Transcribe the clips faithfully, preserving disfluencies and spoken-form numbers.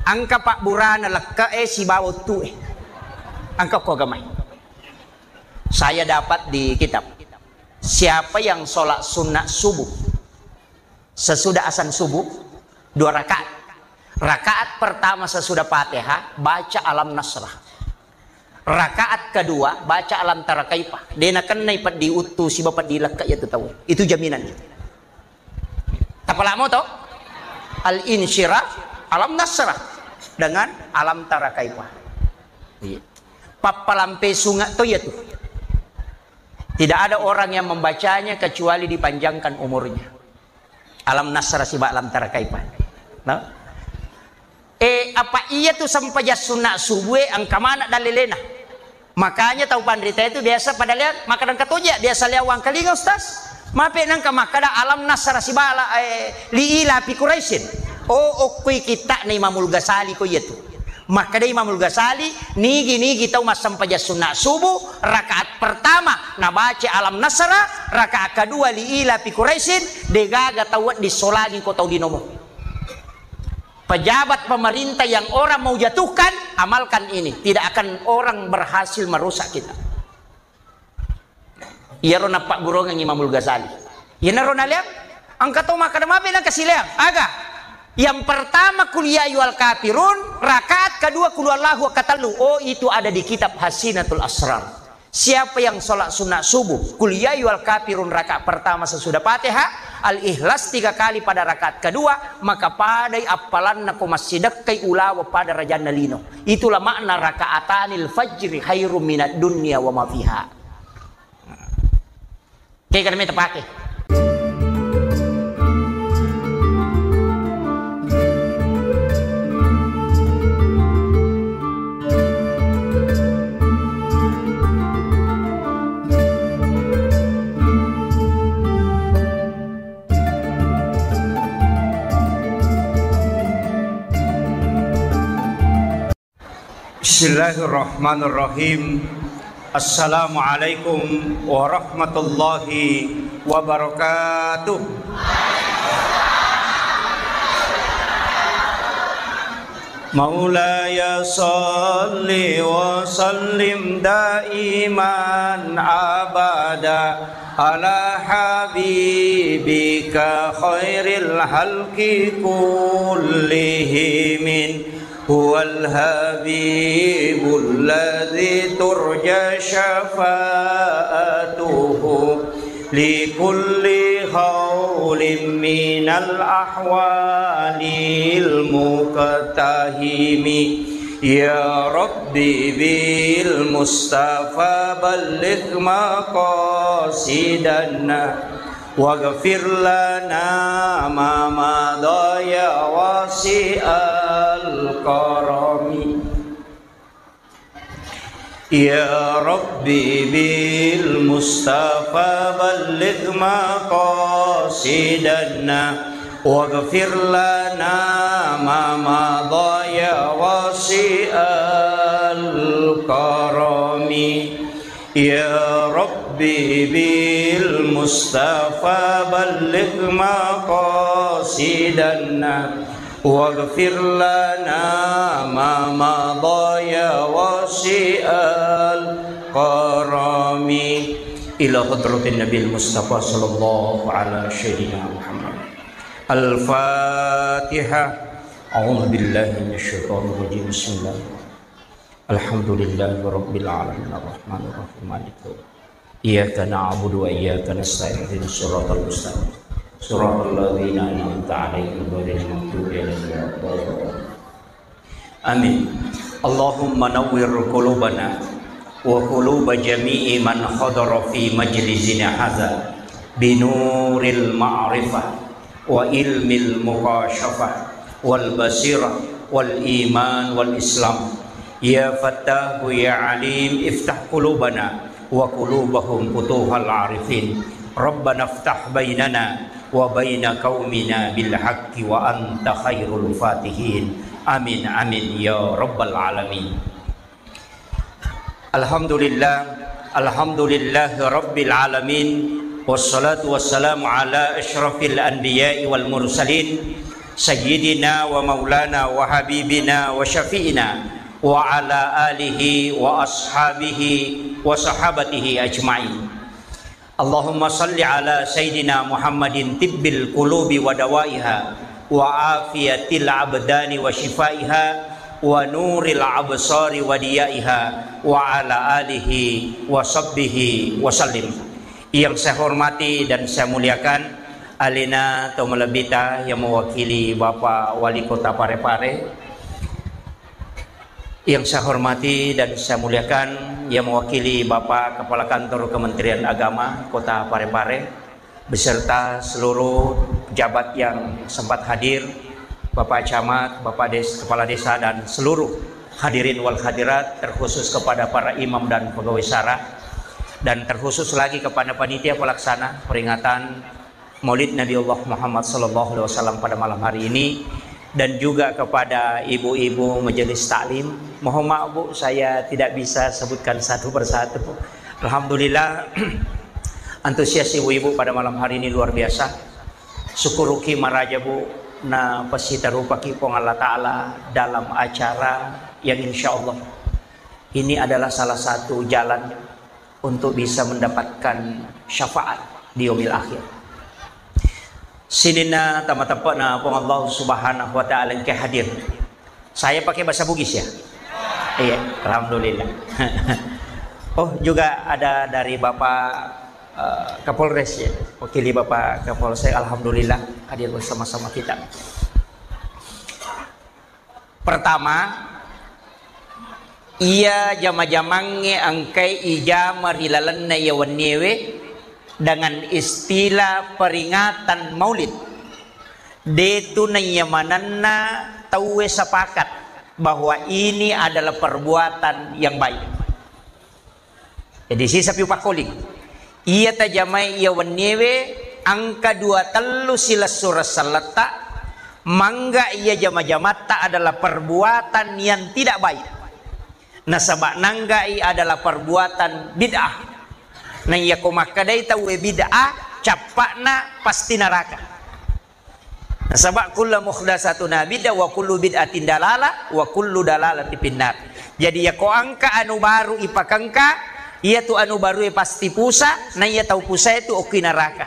Engka pabburana lekke'e sibawa uttue. Engka ko agamai. Saya dapat di kitab. Siapa yang sholat sunat subuh sesudah azan subuh dua rakaat. Rakaat pertama sesudah Fatihah baca Alam Nasrah. Rakaat kedua baca Alam Tara Kaifa. De nakennai peddi uttu siba peddi lekke iyatu tau. Itu jaminan. Tapalamo to? Al-insyirah, Alam Nasrah dengan Alam Tara Kaifa. Iya. Pappalampe sunga to iyatu. Tidak ada orang yang membacanya kecuali dipanjangkan umurnya. Alam Nasrah siba Alam Tara Kaifa. No? Eh, apa iyatu sempajang sunna subuh e engka mana dalilena? Makanya tau panrita itu biasa pada lihat makan katoja biasa lihat wangkalinga ustaz. Mape nangka makkada Alam Nasrah sibala eh, li ila fi Quraisyin. Oh, okkui kitta na Imamul Ghazali ko iyatu. Makkada Imamul Ghazali, nigi-nigi tau massempajang sunna subuh, rakaat pertama nabaca Alam Nasrah, rakaat kedua li ila fi Quraisyin, degaga tau wedding solangi ko tau dinomo. Pejabat pemerintah yang orang mau jatuhkan, amalkan ini. Tidak akan orang berhasil merusak kita. Iyaro nappaggurongang Imamul Ghazali. Iyanaro naleang, engka to makkada mabe nangka sileang. Aga? Yang pertama, Qul ya ayyuhal kafirun, rakaat kedua Qul huwallahu, katellu. Oh, itu ada di kitab Hasinatul Asrar. Siapa yang sholat sunat subuh, Qul ya ayyuhal kafirun rakaat pertama sesudah Fatihah, Al-Ikhlas tiga kali pada rakaat kedua, maka padai appalanna ko massidekkai ulawa pada rajanna lino. Itulah makna rakaatanil fajri khairum minad dunya wa ma fiha. Oke, karena itu pakai. Bismillahirrahmanirrahim. Assalamualaikum warahmatullahi wabarakatuh. مولاي صل وسلم دائما أبدا على حبيبك خير الخلق كلهم. هو الحبيب الذي ترجى شفاعته لكل هول من الأهوال المقتحم. يا رب بالمصطفى بلغ مقاصدنا واغفر لنا ما مضى يا واسع الكرم. يا رب بالمصطفى بلغ مقاصدنا واغفر لنا ما مضى يا واسع الكرم. يا رب بالمصطفى بلغ مقاصدنا واغفر لنا ما مضى يا واسع الكرم. إلى حضرة النبي المصطفى صلى الله على سيدنا محمد. الفاتحة. أعوذ بالله من الشيطان الرجيم. بسم الله. الحمد لله رب العالمين. الرحمن الرحيم. مالك يوم الدين. إياك نعبد وإياك نستعين. اهدنا الصراط المستقيم. صراط الذين أنعمت عليهم غير المغضوب عليهم ولا الضالين. آمين. اللهم نور قلوبنا وقلوب جميع من حضر في مجلسنا هذا بنور المعرفة وعلم المكاشفة والبصيرة والإيمان والإسلام. يا فتاح يا عليم، افتح قلوبنا وقلوبهم فتوح العارفين. ربنا افتح بيننا وبين قومنا بالحق وأنت خير الفاتحين. آمين، آمين يا رب العالمين. الحمد لله، الحمد لله رب العالمين، والصلاة والسلام على أشرف الأنبياء والمرسلين، Sayyidina wa maulana wa habibina wa syafi'ina wa ala alihi wa ashabihi wa sahabatihi ajma'in. Allahumma salli ala Sayyidina Muhammadin tibbil qulubi wa dawaiha wa afiyatil abdani wa shifaiha wa nuril absari wa diyaiha wa ala alihi wa sahbihi wa sallim. Yang saya hormati dan saya muliakan, alena to malebbita yang mewakili Bapak Wali Kota Parepare, yang saya hormati dan saya muliakan, yang mewakili Bapak Kepala Kantor Kementerian Agama Kota Parepare, beserta seluruh pejabat yang sempat hadir, Bapak Camat, Bapak Des-, Kepala Desa, dan seluruh hadirin wal hadirat, terkhusus kepada para imam dan pegawai syara, dan terkhusus lagi kepada panitia pelaksana peringatan Maulid Nabiullah Muhammad sallallahu alaihi wasallam pada malam hari ini, dan juga kepada ibu-ibu majelis taklim. Mohon maaf, Bu, saya tidak bisa sebutkan satu persatu, Bu. Alhamdulillah, antusias ibu-ibu pada malam hari ini luar biasa. Syukuruki maraja, Bu, na pasitarupaki Puang Allah Ta'ala dalam acara yang insya Allah ini adalah salah satu jalan untuk bisa mendapatkan syafaat di yaumil akhir. Sininna tamateppana Puang Allah Subhanahu wa Ta'ala engka hadir. Saya pakai bahasa Bugis, ya? Iya, alhamdulillah. Oh, juga ada dari Bapak, eh, Kapolres, ya. Wakili Bapak Kapolsek, alhamdulillah hadir bersama-sama kita. Pertama, iya jama-jamangnge engkai ijama ri lalenna iya wenniewe dengan istilah peringatan Maulid. Detu naiya manenna tauwe sepakat bahwa ini adalah perbuatan yang baik. Jadi, sisa piu pakkoling. Iya tajamai iya wenniewe, engka dua tellu silessureng selletta, mangga iya jama-jamatta adalah perbuatan yang tidak baik. Nasaba nanggai adalah perbuatan bid'ah. Na iya ko makkedai tauwe bid'ah, cappa'na pasti neraka. Nasaba kullu muhdatsatun bid'ah wa kullu bid'atin dalalah wa kullu dalalatin finnar. Jadi, yako engka anu baru ipakengka, iyatu anu barue pasti pusa, na iya tau pusae tu okki neraka.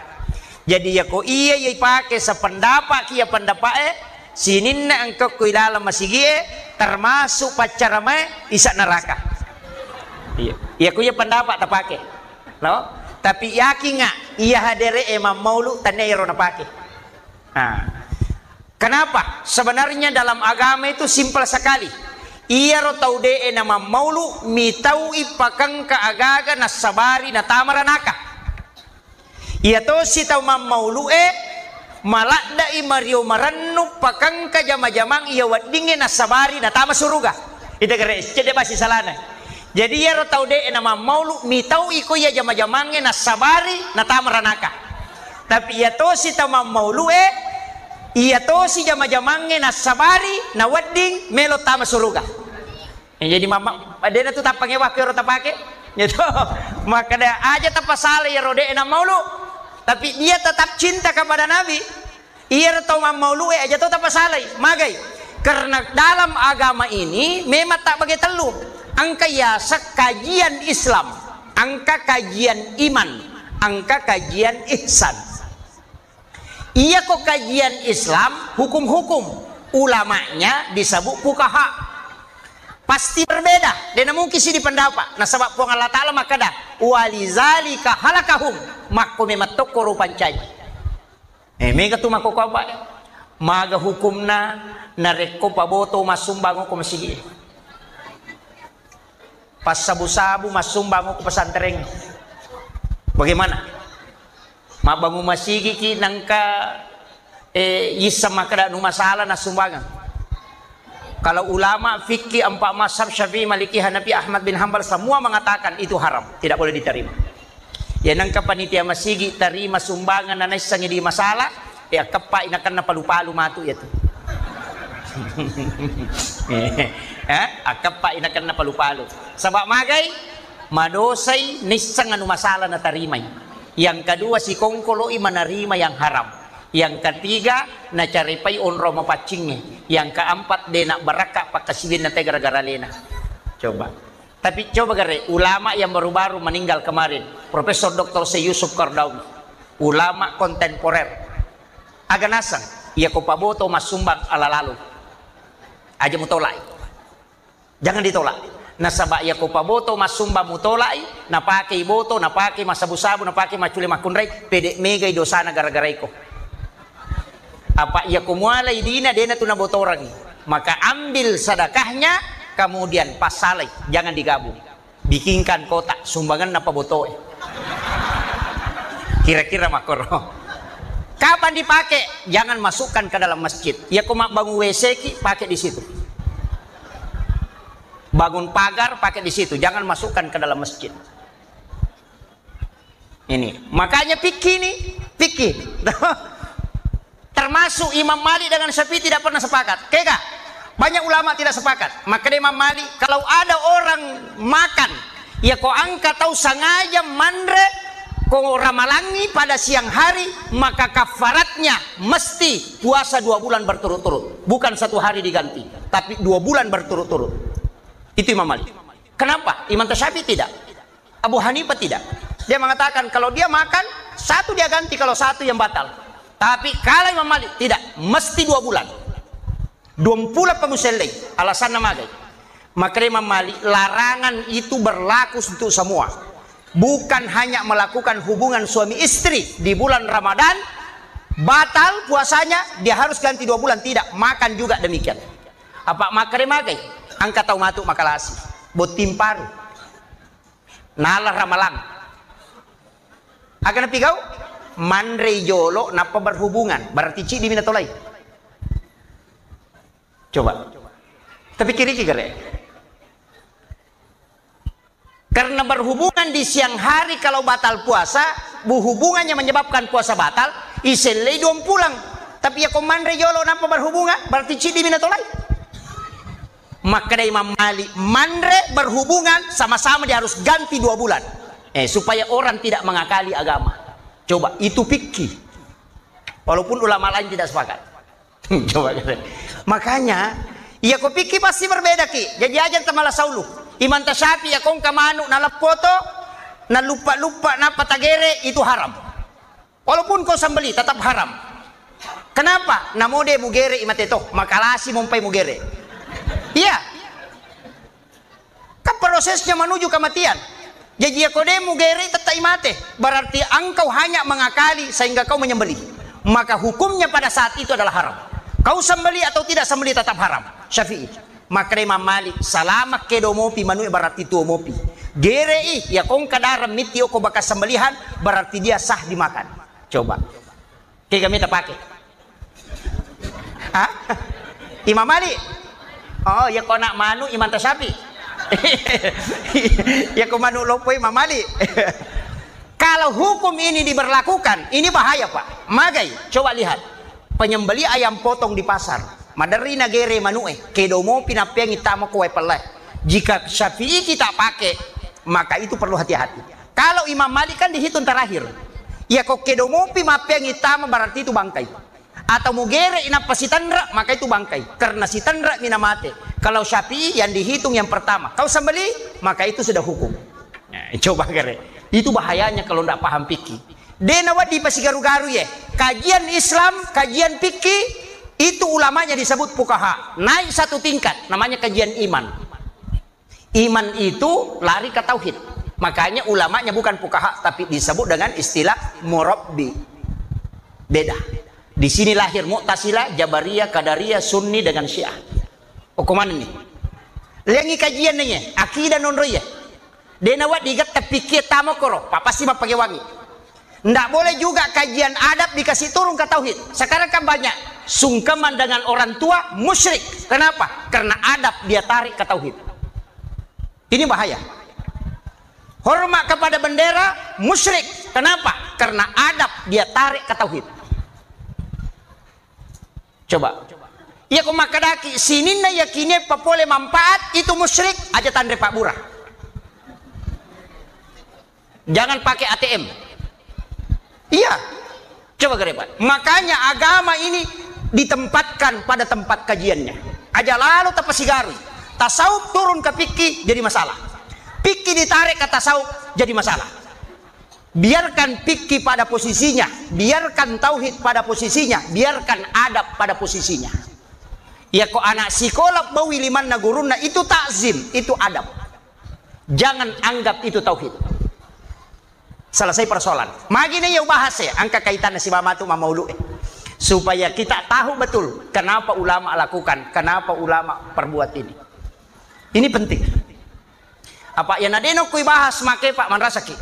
Jadi, yako iya, iya ipake sependapa'ki iya pendapa'e, sininna engka ko ilaleng masigie, termasuk paccaramae, isa neraka. Iya. Iya, ko iya pendapat tapake. No? Tapi yakinga, iya hadere'e mammaulu, tania iyaro napake. Nah, kenapa? Sebenarnya dalam agama itu simpel sekali. Iyaro tau de'e namammaulu, mitau'i pakengka agaga nassabari natama ranaka. Iya tosi tau mammaulu'e, maladda'i mario marennu pakengka jama-jamang iya weddingnge nassabari natama suruga. Ita gere, cedde basi salana. Jadi, iyaro tau de'e namammaulu, mitau'i ko iya jama-jamangnge nassabari natama ranaka. Tapi iya tosi tau mammaulu'e, iya tosi jama-jamangnge nassabari nawedding melo tama suruga. Eh, jadi mamma-, de'na tu tappangewa ko ero tapake. Gitu. Makkeda aja tapasala iyaro de'e nammaulu, tapi dia tetap cinta kepada Nabi. Iyaro tau mammaulu'e aja to tapasalai, magai. Karena dalam agama ini memang tak bagi tellu. Engka yaseng kajian Islam, engka kajian iman, engka kajian ihsan. Iya ko kajian Islam, hukum-hukum, ulamanya disebut fuqaha. Pasti berbeda, de'na mungkin sidi pendapat. Nasaba Puang Allah Ta'ala makkeda, "Walizalika halakahum." Makko memang tokko rupancaji. Eh, mega tu makkoko apa? Maga hukumna narekko paboto massumbang ko masigi. Passabu-sabu massumbang ko pesantren. Bagaimana? Mabbangun masigi ki nangka, eh, yisseng makkeda nu masalah nassumbangeng. Kalau ulama fikih empat mazhab Syafi'i, Maliki, Hanafi, Ahmad bin Hambal semua mengatakan itu haram, tidak boleh diterima. Ya, nengka panitia masigi tarima sumbangan na naissengi di masalah, ya, akkeppa inakenna palu-palu matu ya tu. Eh, akkeppa inakenna palu-palu. Sebab magai, madosai naisseng anu masalah natarimai. Yang kedua, sikongkoloi menerima yang haram. Yang ketiga, nacarepai onrong mapaccingnge. Yang keempat, de nabbarakka pakkasiwianna te gara-gara alena. Coba. Tapi coba gare, ulama yang baru-baru meninggal kemarin, Profesor Doktor Syekh Yusuf Qaradawi, ulama kontemporer. Aga naseng, iya ko paboto massumbang ala lalu. Aja mutolai. Jangan ditolak. Nasaba iya ko paboto massumbang mutolai, napakei boto, napakei massabu-sabu, napakei maccule makkunrai, pede megai dosana gara-gara iko. Apa iya ko mualai dina, dena tu nabotorangi. Maka ambil sedekahnya, kemudian passalai, jangan digabung. Bikinkan kotak sumbanganna pabotoe. Kira-kira makkoro. Kapan dipakai? Jangan masukkan ke dalam masjid. Iya ko mabbangun W C ki, pakai di situ. Bangun pagar, pakai di situ. Jangan masukkan ke dalam masjid. Ini, makanya fikih nih, fikih. Termasuk Imam Malik dengan Syafi'i tidak pernah sepakat. Kega? Banyak ulama tidak sepakat. Maka dia Imam Malik, kalau ada orang makan, iya ko engka tau sengaja manre ko ramalangi pada siang hari, maka kafaratnya mesti puasa dua bulan berturut-turut. Bukan satu hari diganti, tapi dua bulan berturut-turut. Itu Imam Malik. Kenapa? Imam Syafi'i tidak. Abu Hanifah tidak. Dia mengatakan kalau dia makan, satu dia ganti, kalau satu yang batal. Tapi kalau Imam Malik tidak, mesti dua bulan. Dua bulan pemusellei, alasanna magai. Maka Imam Malik, larangan itu berlaku untuk semua. Bukan hanya melakukan hubungan suami istri di bulan Ramadan, batal puasanya, dia harus ganti dua bulan. Tidak, makan juga demikian. Apa makare magai? Engka tau matu makalasi. Botting paru. Nala ramalang. Aga napigau? Manrei jolo nappa berhubungan. Berarti ciddi mi natolai. Coba. Tapi kiriki gare. Karena berhubungan di siang hari kalau batal puasa, bu-, hubungannya menyebabkan puasa batal, isellei dua pulang. Tapi iya ko manre jolo nappa berhubungan, berarti ciddi mi natolai. Makkeda Imam Malik, manre berhubungan sama-sama dia harus ganti dua bulan. Eh, supaya orang tidak mengakali agama. Coba, itu fikih. Walaupun ulama lain tidak sepakat. Coba kata. Makanya, iya ko fikih pasti berbeda ki. Jadi aja tamalah saulu. Imam Tasyafi iya ko engka manu naleppoto, nalupa-lupa, nappa tagere, itu haram. Walaupun kau sembeli, tetap haram. Kenapa? Namo de mugere imate toh, makalasi mompai mugere. Iya. Kan prosesnya menuju kematian. Jadi iya ko de mugere tetap imate. Berarti engkau hanya mengakali sehingga kau menyembeli. Maka hukumnya pada saat itu adalah haram. Kau sembeli atau tidak sembeli tetap haram. Syafi'i. Makkeda Imam Malik, salama kedo mopi manue berarti tuo mopi. Gerei, iya ko engka dareng mitti oko bekas sembelihan, berarti dia sah dimakan. Coba. Kega mita pake? Hah? Imam Malik? Oh, iya ko anak manu Imam Tasyafi. Iya ko manu lopo Imam Malik. Kalau hukum ini diberlakukan, ini bahaya, Pak. Magai, coba lihat. Penyembeli ayam potong di pasar. Maderri nagere manue, kedo mopi nappeangi tama ko wae pelle. Jika Syafi'i kita pakai, maka itu perlu hati-hati. Kalau Imam Malik kan dihitung terakhir. Iya ko kedo mopi mappeangi tama berarti itu bangkai. Atau mugere inappa sitenre, maka itu bangkai. Karena sitenre mina mate. Kalau Syafi'i yang dihitung yang pertama. Kau sembeli, maka itu sudah hukum. Nah, coba gare. Itu bahayanya kalau ndak paham fikih. De nawedding pasigaru-garu ye. Kajian Islam, kajian fikih, itu ulamanya disebut fuqaha. Naik satu tingkat, namanya kajian iman. Iman itu lari ke tauhid. Makanya ulamanya bukan fuqaha, tapi disebut dengan istilah murabbi. Beda. Di sini lahir Mu'tazilah, Jabariyah, Qadariyah, Sunni dengan Syiah. Okoman ini. Lengi kajian neye, akidah nonroye. De nawedding getta pikir tamo koro, pa pasti mappakewangi. Ndak boleh juga kajian adab dikasih turun ke tauhid. Sekarang kan banyak sungkeman dengan orang tua musyrik. Kenapa? Karena adab dia tarik ke tauhid. Ini bahaya. Hormat kepada bendera musyrik. Kenapa? Karena adab dia tarik ke tauhid. Coba. Iya ko makkadaki sininna yakinie papole manfaat itu musyrik, aja tanre pabbura. Jangan pakai A T M. Iya. Coba gare, Pak. Makanya agama ini ditempatkan pada tempat kajiannya. Aja lalo tapasigarui. Tasawuf turun ke fikih jadi masalah. Fikih ditarik ke tasawuf jadi masalah. Biarkan fikih pada posisinya, biarkan tauhid pada posisinya, biarkan adab pada posisinya. Iya ko anak sikola bawi limanna gurunna, itu takzim, itu adab. Jangan anggap itu tauhid. Selesai persoalan. Magi na iya ubahas ya, engka kaitanna sibawa matu mamaudu e. Supaya kita tahu betul kenapa ulama lakukan, kenapa ulama perbuat ini. Ini penting. Apa iya na deno ku ibahas make, Pak, manrasaki.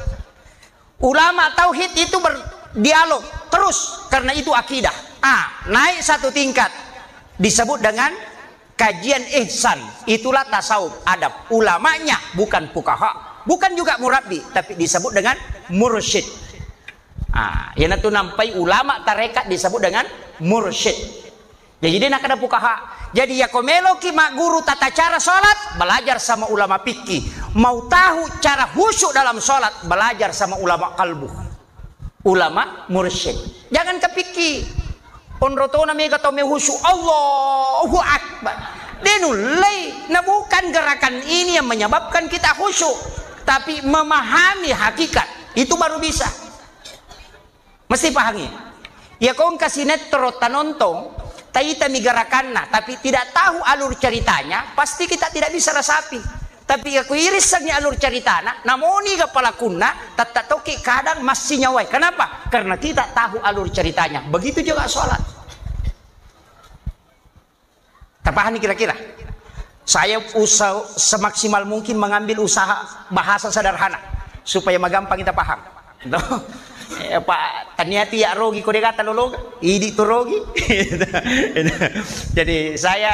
Ulama tauhid itu berdialog terus karena itu akidah. Ah, naik satu tingkat disebut dengan kajian ihsan, itulah tasawuf, adab. Ulamanya bukan fukaha, bukan juga murabbi, tapi disebut dengan mursyid. Ah, iyanatu nampai ulama tarekat disebut dengan mursyid. Jadi dia nakada fukaha. Jadi ya ko meloki magguru tata cara salat, belajar sama ulama fikih. Mau tahu cara khusyuk dalam salat, belajar sama ulama kalbu. Ulama mursyid. Jangan kepikir. Onrotona mega tau mehusu, Allahu Akbar. Denullei, nah bukan gerakan ini yang menyebabkan kita khusyuk, tapi memahami hakikat. Itu baru bisa. Mesti pahangi. Ya kong kasi netro tanonton, taitami gerakanna, tapi tidak tahu alur ceritanya, pasti kita tidak bisa rasapi. Tapi aku irissangi alur ceritana, namoni ga pelakunna, tetta toki kadang masih nyawai. Kenapa? Karena kita tahu alur ceritanya. Begitu juga sholat. Tapahani kira-kira? Saya usaha semaksimal mungkin mengambil usaha bahasa sederhana supaya magampang kita paham. No? Eh, Pak, taniati ya rogi kode kata lologa, idi tu rogi. Jadi saya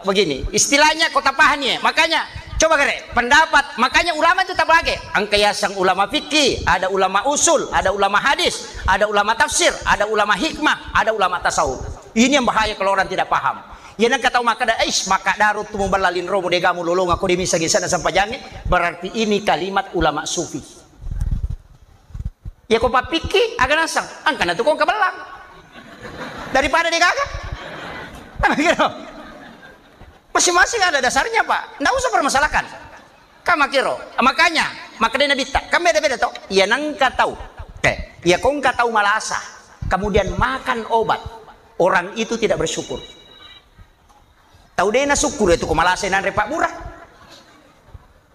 begini, istilahnya kota pahani ya. Makanya coba gare pendapat, makanya ulama itu tabage. Engka yasang ulama fikih, ada ulama usul, ada ulama hadis, ada ulama tafsir, ada ulama hikmah, ada ulama tasawuf. Ini yang bahaya kalau orang tidak paham. Ya nang katau makkada, "Ais, makkada ro tu muballalin ro, mudegamu lolong aku demi sagi sana sampajangi." Berarti ini kalimat ulama sufi. Ya ko papikki, aga nasang, angkana tu kong kebellang. Daripada degaga. Kan gitu. Masing-masing ada dasarnya, Pak. Ndak usah permasalahkan. Kamakiro. Makanya, makanya Nabi tak, kan beda-beda toh. Ya nang katau. Eh, ya kong katau malasa. Kemudian makan obat. Orang itu tidak bersyukur. Tau de' nasyukur itu ko malasa nanre pabbura.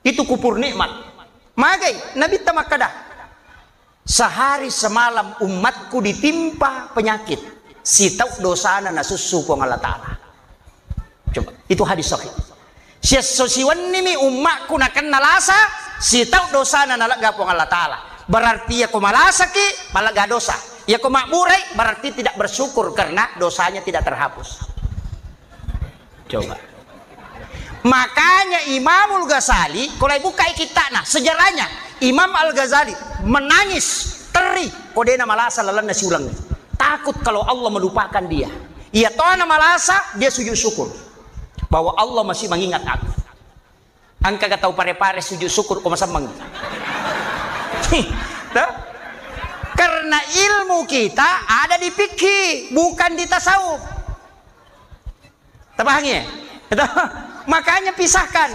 Itu kupur nikmat. Magai Nabitta makkada, sehari semalam umatku ditimpa penyakit, sitau dosana nasussu Puang Allah Ta'ala. Coba, itu hadis sahih. Siesso siwennimi ummakku nakenna lasa, sitau dosana nalegga Puang Allah Ta'ala. Berarti iya ko malasaki, malegga dosa. Iya ko mabburai, berarti tidak bersyukur karena dosanya tidak terhapus. Coba. Makanya Imamul Ghazali, kalau buka kitabnya, sejarahnya, Imam Al-Ghazali menangis, teri, ko de' namalasa lalenna siulang. Takut kalau Allah melupakan dia. Iya toh namalasa, dia sujud syukur. Bahwa Allah masih mengingat aku. Engka ga tau pare-pare sujud syukur ko masemmeng. Toh? Karena ilmu kita ada di fikih, bukan di tasawuf. Tapahangi ya? Toh? Makanya pisahkan.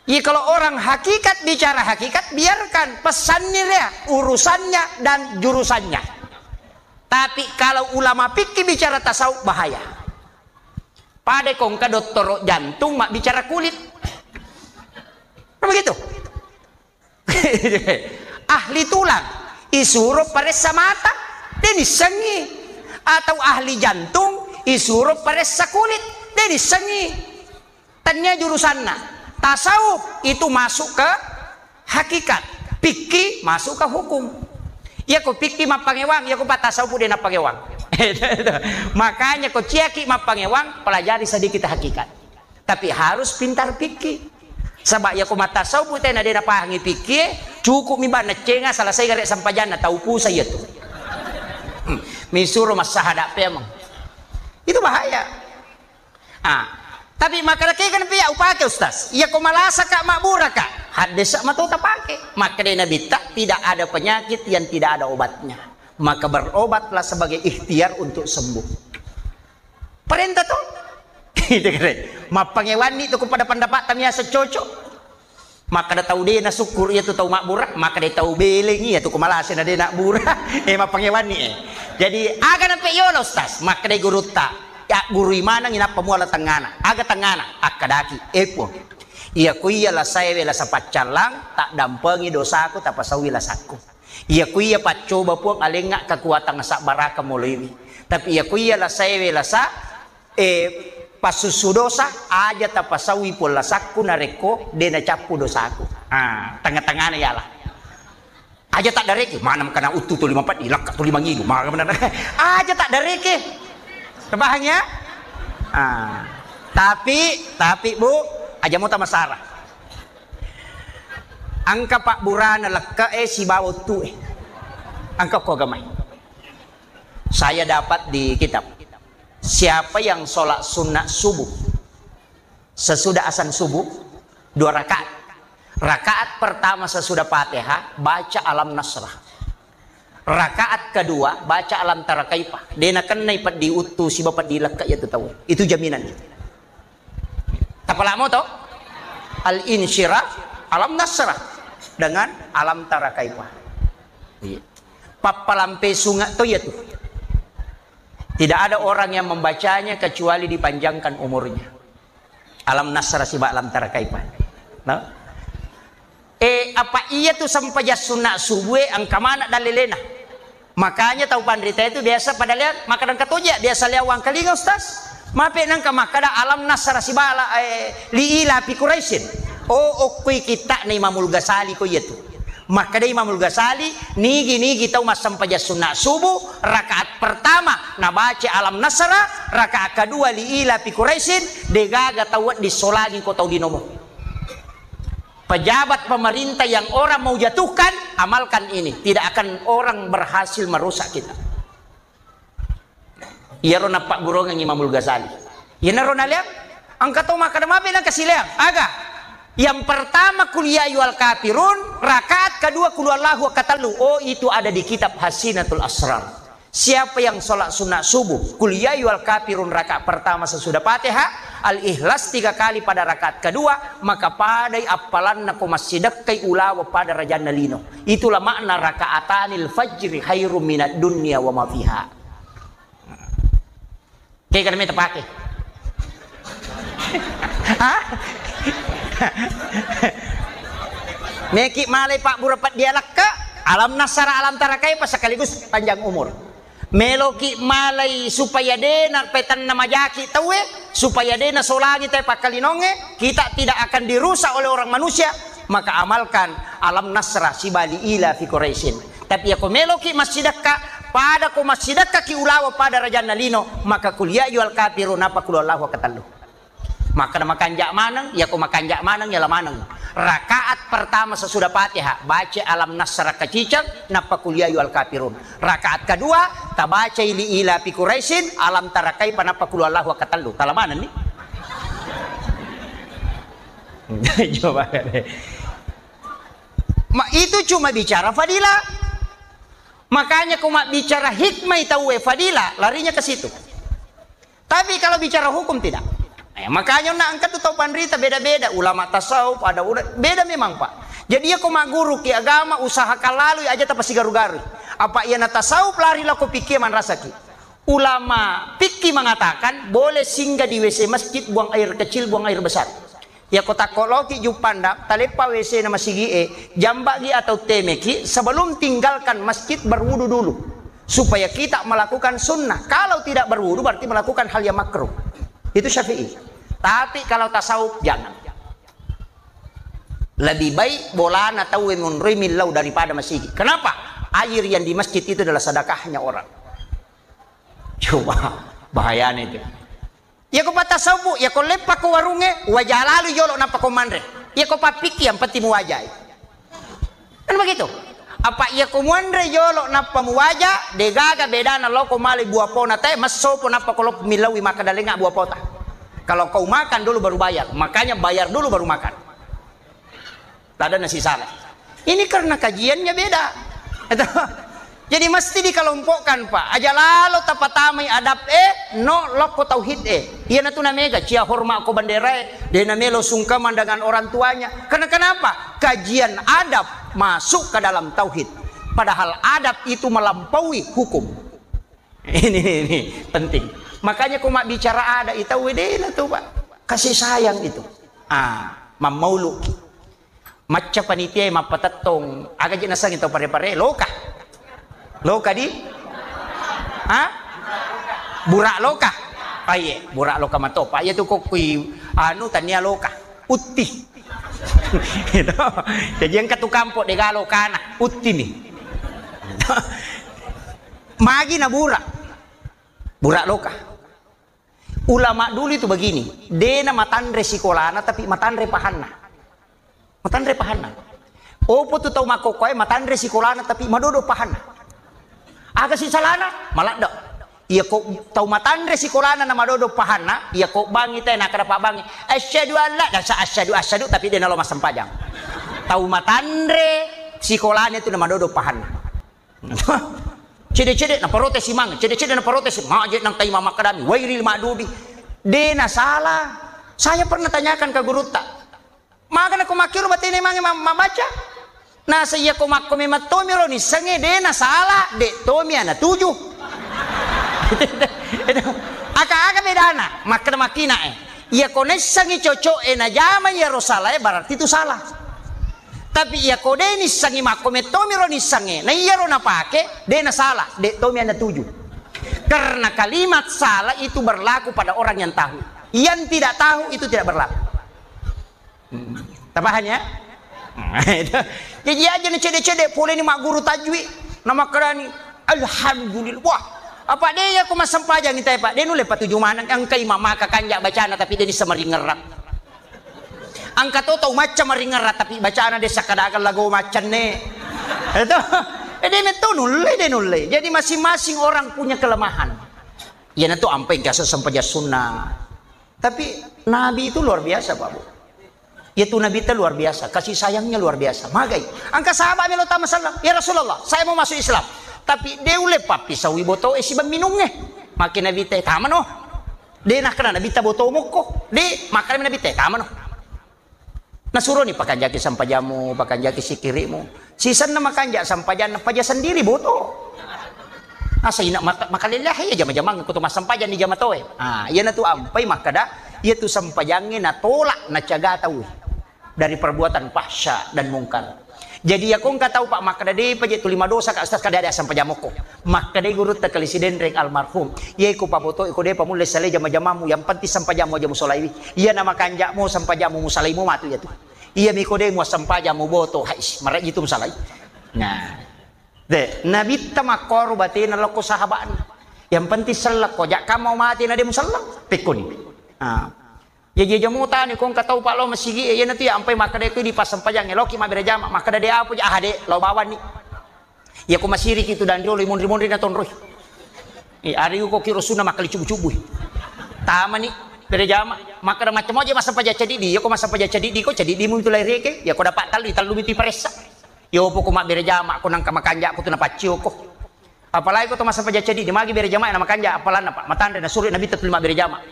Iya, kalau orang hakikat bicara hakikat, biarkan pesannya dia, urusannya dan jurusannya. Tapi kalau ulama fikih bicara tasawuf, bahaya. Pada kongka dottoro jantung mabbicara kulit. Kan begitu? Ahli tulang isuro paressa mata, de' nissengi. Atau ahli jantung isuro paressa kulit, de' nissengi. Tania jurusanna. Tasawuf itu masuk ke hakikat, fikih masuk ke hukum. Iya ko fikih mappangewang, iya ko pattasawuf de' nappangewang. Makanya ko ciaki mappangewang, pelajari sedikit hakikat. Tapi harus pintar fikih. Saba' iya ko mattasawuf tena de' napahangi fikih, cukup mi bang nacenga selesai gare sampajanna tau pusa iya tu. Hmm. Misuro massahada' pemeng. Itu bahaya. Ah, tapi makkada kega pia upake, Ustaz? Iya ko malasaka, mabburaka, haddesa mato tapake. Makkada Nabitta, tidak ada penyakit yang tidak ada obatnya. Maka berobatlah sebagai ikhtiar untuk sembuh. Perintah to? Itu kira. Mappangewanni tu ku pada pendapat tamiasa cocok. Makkeda tau de' nasyukur iya tu tau mabbura, makkeda tau beleng iya tu ku malase na de' nabbura. Eh, mappangewanni, eh. Jadi, aga nampe yolo, Ustaz? Makkeda gurutta, ya guru imanang inappa muala tengngana. Aga tengngana? Akkadaki, eh, Puang. Iya ku iya lasaewe lasa paccallang, taddampengi dosaku, tapasaui lasakku. Iya ku iya paccoba, Puang, alengnga kekuatan sabbaraka moloiwi. Tapi iya ku iya lasaewe lasa, eh, passussu dosa, aja tapasaui, Puang, lasakku narekko de' nacappu dosaku. Ah, tengah-tengahna yala. Aja taddareke, maneng kana uttu tuli mapeddi, lakka tuli mangidu, maga bener. Aja taddareke. Terpaham ya? Ah, tapi, tapi, Bu, aja mo tamasara. Engka pabburana lekke'e sibawa uttu'e. Engka ko agamai. Saya dapat di kitab. Siapa yang sholat sunat subuh sesudah azan subuh, dua rakaat. Rakaat pertama sesudah Fatihah, baca Alam Nasrah. Rakaat kedua, baca Alam Tara Kaifa. De' nakennai peddi uttu sibawa peddi lekke' iya tu tau. Itu jaminan. Tapalamo to? Al-insyirah, Alam Nasrah dengan Alam Tara Kaifa. Iya. Pappalampe sunga' to iya tu. Tidak ada orang yang membacanya kecuali dipanjangkan umurnya. Alam Nasrah sibawa Alam Tara Kaifa. No? Eh, apa iya tu sempajang sunna' subuh e engka mana dalilena? Makanya tau panrita itu biasa pada lihat, maka nengka toja biasa lihat wangkalinga, Ustaz. Mape nengka makkada Alam Nasrah sibawa, eh, li ila fi Quraisyin. Oh, okkoi kitta' na Imamul Ghazali ko iya tu. Makkeda Imamul Ghazali, nigi-nigi tau massempajang sunna' subuh, rakaat pertama nabaca Alam Nasrah, rakaat kedua li ila fi Quraisyin, degaga tau wedding solangi ko tau linomu. Pejabat pemerintah yang orang mau jatuhkan, amalkan ini. Tidak akan orang berhasil merusak kita. Iyaro nappaggurongengngi Imamul Ghazali. Iyanaro naleang, engka to makkeda mabe nangka sileang. Aga? Yang pertama, Qul ya ayyuhal kafirun, rakaat kedua, Qul huwallahu, katellu. Oh, itu ada di kitab Hasinatul Asrar. Siapa yang sholat sunat subuh, Qul ya ayyuhal kafirun rakaat pertama sesudah Fatihah, Al-Ikhlas tiga kali pada rakaat kedua, maka padai appalanna ko massidekkai ulawa pada rajanna lino. Itulah makna rakaatanil fajri khairum minad dunya wa ma fiha. Kega nameta pake? Hah? Meki malai pabbura peddi lekke', Alam Nasrah, Alam Tara Kaifa sekaligus panjang umur. Meloki malai supaya dena petanna majaki tauwe, supaya dena solangi tauwe pakkalinongnge, kita tidak akan dirusak oleh orang manusia, maka amalkan Alam Nasrah sibawa li ila fi Quraisyin. Tapi yako meloki massidekka, pada ko massidekkaki ulawa pada rajanna lino, maka Qul ya ayyuhal kafirun, nappa Qul huwallahu katellu. Makkeda makanja' maneng, yako makanja' maneng, yala maneng. Rakaat pertama sesudah Fatihah, baca Alam Nasrah kaciceng, nappa Qul ya ayyuhal kafirun. Rakaat kedua, tabacai li ila fi Quraisyin, Alam Tara Kaifa, nappa Qul huwallahu katellu. Tala manenni. Coba deh. Ma, itu cuma bicara fadilah. Makanya ko mabbicara hikmah tauwe fadilah, larinya ke situ. Tapi kalau bicara hukum tidak. Eh, makanya na engka tu tau panrita beda-beda, ulama tasawuf, ada ula-, beda memang, Pak. Jadi yako magguruki agama, usahakan lalui aja tapasigaru-garui. Apa iya na tasawuf lari lako fikih manrasaki. Ulama fikih mengatakan boleh singgah di W C masjid, buang air kecil, buang air besar. Yako takko loki Juppandang, taleppa W C na masigi'e, jamba'gi atau temeki, sebelum tinggalkan masjid berwudu dulu. Supaya kita melakukan sunnah. Kalau tidak berwudu berarti melakukan hal yang makruh. Itu Syafi'i. Tapi kalau tasawuf jangan. Lebih baik bolana tauwe monroi millau daripada masigi. Kenapa? Air yang di masjid itu adalah sedekahnya orang. Coba, bahayanya itu. Yako pattasawuf, yako leppa ko warungnge, waja lalu jolo nappa ko manre. Yako pappikki yang penting muwajai. Kan begitu? Apa yako muanre jolo nappa muwaja, degaga bedana loko male buah pona te, massopo nappa ko loko millaui makkeda lenga buah pota. Kalau kau makan dulu baru bayar, makanya bayar dulu baru makan. Tada nasi salah. Ini karena kajiannya beda. Itu. Jadi mesti dikelompokkan, Pak. Aja lalo tapatamai adab e, no lokko tauhid e. Iyanatu namega cia hormat ko bendera e, de namelo sungkeman dengan orang tuanya. Karena kenapa? Kajian adab masuk ke dalam tauhid. Padahal adab itu melampaui hukum. Ini, ini, ini penting. Makanya ko mabbicara ada itau wedena tu, Pak. Kasih sayang itu. Ah, mammauluki. Macca panitia mappatettong, aga je nasengi tau pare-pare, loka. Loka di? Ha? Burak loka. Ah, iye, burak loka matopa. Iya tu kokkui anu tania loka. Utti. Gitu. Jadi engka tu kampo de galo kana, utti ni. Magi na burak. Burak loka. Ulama dulu itu begini, dena matanre sikolana tapi matanre pahanna. Matanre pahanna. Opo tu tau makkokkoe matanre sikolana tapi madodo pahanna. Aga si salana? Maladde. Iya ko tau matanre sikolana na madodo pahanna, iya ko bangi te nakada pabbangi. Asyhadu alla, dasa asyhadu asyhadu tapi dena lo massempajang. Tau matanre sikolana itu na madodo pahanna. Cede-cede na protes imang, cede-cede na protes, maje nang taima makkadami, wairil madubi. De na salah. Saya pernah tanyakan ke gurutta. Magana ko makkiro batena imange ma-, mabaca? Nasa iya ko makko memang tomi ro nissengnge, de na salah, de tomi ana tuju. Aka-aka bedana, makkeda makkina e. Iya ko naissengngi cocok e najama iya ro salah e, berarti itu salah. Tapi iya ko de nissengngi makko mettomi ro nissengnge, na iya ro napake, de na salah, de tomi ana tuju. Karena kalimat salah itu berlaku pada orang yang tahu. Yang tidak tahu itu tidak berlaku. Hmm. Tapaham ya? Jadi aja ni cede-cede pole ni magguru tajwi, nama kerani, alhamdulillah. Wah, apa de ya ko massempajang itai, Pak? De nulle patuju maneng, engka imam maka kanja bacana tapi de nissa maringerrang. Engka to tau macca maringerra, tapi bacana de sakkadakan lago maccanne. Itu. Eh, de metto nulle, de nulle. Jadi masing-masing orang punya kelemahan. Iyanatu ampai gasa sempajang sunnah. Tapi Nabi itu luar biasa, Pak Bu. Yaitu Nabi itu luar biasa, kasih sayangnya luar biasa. Magai. Engka sahabat melo tama sallam, "Ya Rasulullah, saya mau masuk Islam. Tapi de ulle pappisaui boto e siba minungnge." Maki Nabi te, "Tamano." De nakkeda Nabitta boto mokko. De, makkeda Nabi te, "Tamano." Nasuroni pakanjaki sampajammu, pakanjaki sikirimu. Sisenna makanja sampajanna paja sendiri boto. Asa ina mata-, makalellahi ya jama-jamang ko to massempajang ni jama toe. Ah, iyanatu ampai makkeda, iyatu sampajangnge natolak nacaga tau dari perbuatan fahsya dan mungkar. Jadi, iya ko engka tau, Pak, makkeda, "Depa je tuli madosa, Kak Ustaz, kada ada sampajang mokko." Makkedai gurutta Kali Sidenreng almarhum, "Iya ko paboto, iko depa mulle salai jama-jamammu, yang penting sampajammu aja musolaiwi. Iya na makanja'mu, sampajammu musalaimu matu iya tu. Iya miko de muassempajang muboto, hais, maraji tu musalai." Nah. De, Nabitta makkoro batena lokko sahaba'na. Yang penting sellekko, jakka mau mati na de muselleng. Pekkoni. Ah. Jaji aja mutani ko engka tau, Pak, lao masigi e, iyanatu ya ampai makkeda itu di passempajangnge, laoki mabbere jama, makkeda de apa ja, ah, de, lao bawanni. Iya ko masiriki tu dan riolo monri-monri na tonroi. Eh, ari ko kiro sunna makkali cubu-cubui. Tamani bere jama, makkeda macam aja massempajang cadidi, iya ko massempajang cadidi ko cadidimu itu laireke, iya ko dapat tallu, tallu itu paressa. Yo poko mabbere jama ko nangka makanja ko tu napaccio ko. Apalagi ko to massempajang cadidi, magi bere jama na makanja apalanna, Pak. Matanre na suri Nabitta tuli mabbere jama.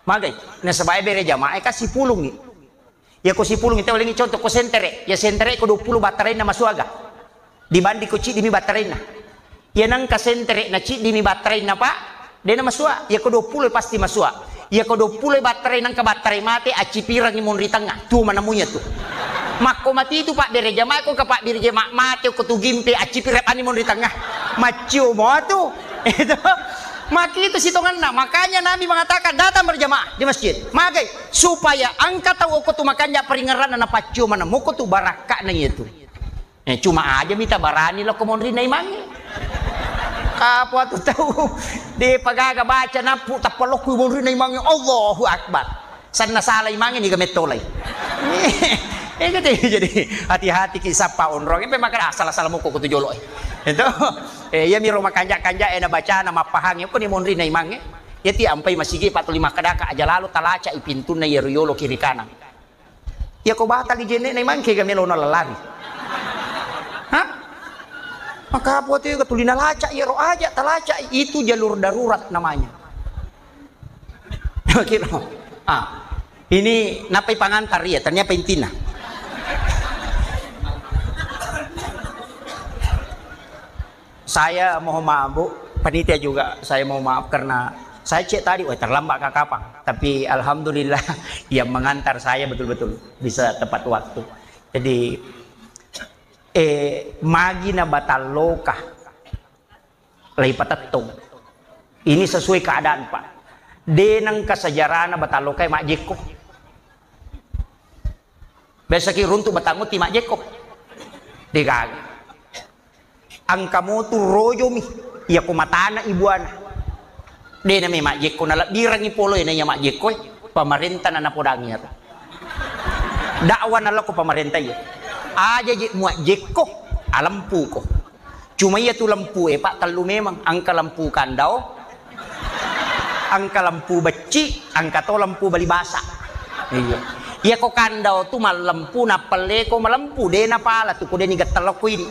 Magai, nasaba e bere jama e kasi pulungi. Iya ko sipulung tau lengi contoh ko sentere. Ya sentere ko dua puluh battarainna masuaga. Dibanding ko ciddimi battarainna. Iya nangka sentere na ciddimi battarainna, Pak. Dena masua. Iya ko dua puluh pasti masua. Iya ko dua puluh battarai nangka battarai mate, accipirangi monri tengah. Tu manamui tu. Makko mati tu Pak bere jama ko ka Pak bere jama mate ko tu gimpe accipirang ani monri tengah. Maccio mo tu. Itu. Maki itu sitonganna. Makanya Nabi mengatakan datang berjamaah di masjid. Magai. Supaya engka tau okko tu makanja paringerranna napaccio maneng mokko tu barakka'na iya tu. Eh, cuma aja mita barani lokko monrinna imangnge. Kapo atu tau de pagaga baca nappu tappa lokko monrinna imangnge, Allahu Akbar. Sanna sala imangnge niga mettolai. Eh, gitu. Jadi hati-hati ki sappa onrong. Empe makana sala-sala mokko kutu jolo e. Itu. Eh, iya miro makanja-kanja e na bacana mappahangi okko ni monrinna imangnge. Iya ti ampai masigi patuli makkedaka aja lalo talaca i pintunna iya riyolo kiri kanan. Iya ko batali jenne na imangke ga melo na lalari. Hah? Maka apa tu tuli nalaca, iyaro aja talaca, itu jalur darurat namanya. Kira. Ah, ini napai pangantar ya, ternyata intina. Saya mohon maaf, Bu, panitia juga saya mohon maaf karena saya cek tadi, wah, terlambat ke kapang. Tapi alhamdulillah yang mengantar saya betul-betul bisa tepat waktu. Jadi, eh, magi na batalloka. Laipatettong. Ini sesuai keadaan, Pak. De nengka sejarahna batallokai majjekko. Biasaki runtu batang utti majjekko. Degaga. Engka motu rojomi. Iya ko matana ibuana. De nami majjekko nalebbirangi polo na iya majjekko. Pamarenta na napodangi iyaro. Dakwa nalako pamarenta iya. Aja je muajjekko, alempuko. Cuma iya tu lempu e, Pak, tellu memang. Engka lempu kandao, engka lempu becci, engka to lempu bali basa. Iya. Iya ko kandao tu mallempu, nappelleko malempu, de napala tu ko de ni gettelokko idi.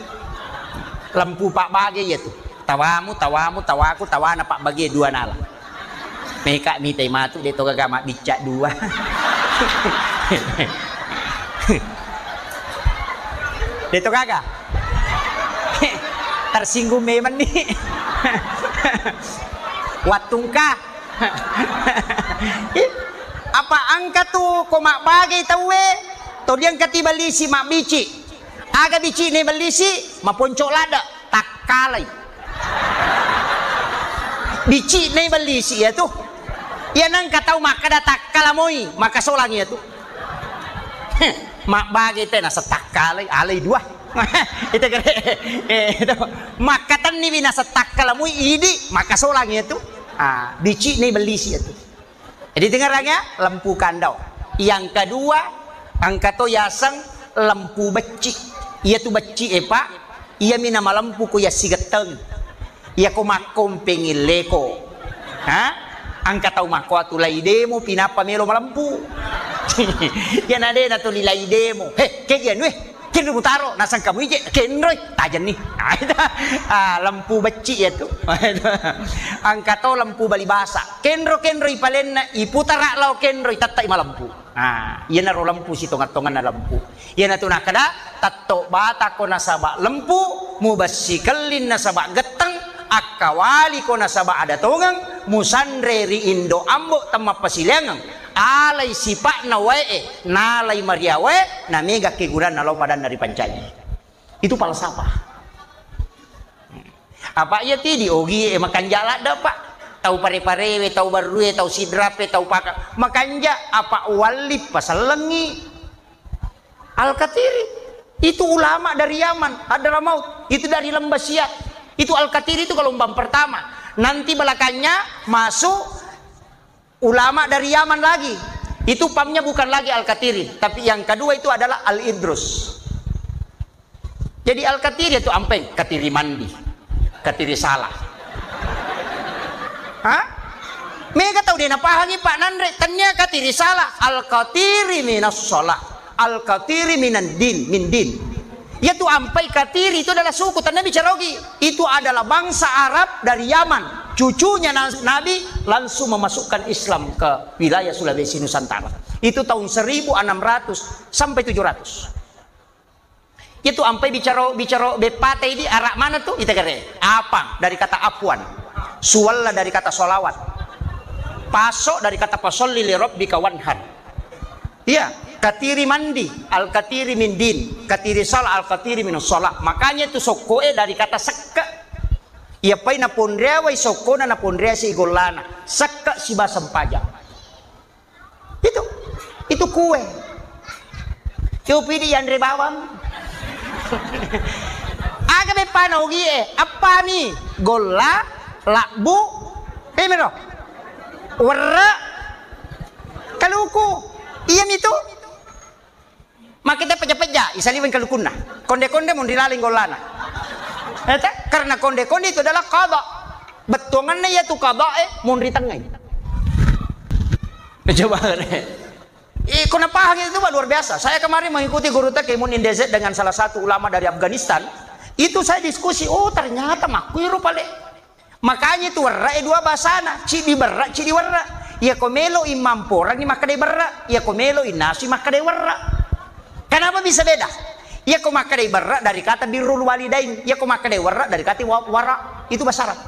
Lempu pabbage iya tu. Tawamu, tawamu, tawaku, tawana pabbage dua nala. Meka mitai matu, de to gaga mabbicca dua. De to gaga. Tersinggung memang ni. Wattungka. Apa engka tu ko mabbage tauwe, to diangkati balisi mabbici. Aga bicine bellisi, maponco ladde, takkalai. Bicine bellisi iya tu. Iya nengka tau makkada takkala moi, makasolang iya tu. Heh, mabbage te nasa takkalai, alai dua. Itu kere, eh, itu. Makkatenni wi nasa takkala moi idi, makasolang iya tu. Ah, bicine bellisi iya tu. Jadi dengarang ya, lempu kandau. Yang kedua, engka to yaseng lempu becci. Iya tu becci e, Pak. Iya mi namalempu ko yassigetteng. Iya ko makkompeng illeko. Ha? Engka tau makko atu lai demo pinappa melo malempu. Iya na de na tuli lai demo. He, kegi anu e. Kenro mutaro, nasang kamu ije, kenroi, tajenni. Ah, itu. Ah, lempu becci iya tu. Engka to lempu bali basa. Kenro-kenro ipalenna, iputara lao kenro, itettai malempu. Ah, iyanaro lempu sitongeng-tongenna lempu. Iyana tu nakkeda, tetto batako nasaba lempu, mubessi kelling nasaba getteng, akkawaliko nasaba ada tongeng, musanre ri indo ambo temmappasiliangeng. Alai sipa'na wae'e, nalai maria wae, namega kegunanna lao padanna ripancaji. Itu falsafah. Apa iya tidi ogie makanja ladde, Pak. Tau pare-parewe, tau barrue, tau sidrape, tau paka. Makanja apa walli pasellengi. Al-Katiri. Itu ulama dari Yaman, Hadramaut. Itu dari Lembah Siat. Itu Al-Katiri itu gelombang pertama. Nanti belakangnya masuk ulama dari Yaman lagi. Itu pamnya bukan lagi Al-Katiri, tapi yang kedua itu adalah Al-Idrus. Jadi Al-Katiri itu ampai katiri mandi, katiri salah. Hah? Mega tau de napahangi Pak Nanre, tania katiri salah, Al-Katiri minas sholah, Al-Katiri minan din, min din. Yaitu ampai Katiri itu adalah suku, tania bicara ogi. Itu adalah bangsa Arab dari Yaman. Cucunya na-, Nabi langsung memasukkan Islam ke wilayah Sulawesi Nusantara. Itu tahun seribu enam ratus sampai tujuh ratus. Itu ampai bicara, bicara beppate di Arab mana tu? Ita kere. Apa? Dari kata afwan. Suwalla dari kata solawat. Paso dari kata fasolli li rabbika wanhar. Iya, katiri mandi, al-katiri min din, katiri salah, al-katiri min salah. Makanya itu sokkoe dari kata sekke. Iya pai naponreawai sokkona, naponreasi gollana. Sekke siba sempajang. Itu, itu kue. Copi di yanre bawang. Aga beppana ogie, appami golla, labbu, eh, mero. Werre, kaluku. Iya mitu. Makita peja-peja, isaliweng kalukunna. Konde-konde munri laleng gollana. Ete, karena konde-konde itu adalah qada. Bettuanganna iya tu qada, eh, munri tengai. Coba, eh, kau paham itu, Pak, luar biasa. Saya kemarin mengikuti guru T K Munin D Z dengan salah satu ulama dari Afghanistan. Itu saya diskusi, oh, ternyata makkuiro pale. Makanya itu werra e dua bahasana, cidi berra, cidi werra. Iya ko melo i mamporangi makkadai berra, iya ko melo i nasui makkadai werra. Kenapa bisa beda? Iya ko makkadai berra dari kata birrul walidain, iya ko makkadai werra dari kata wa-, wara. Itu bahasa Arab.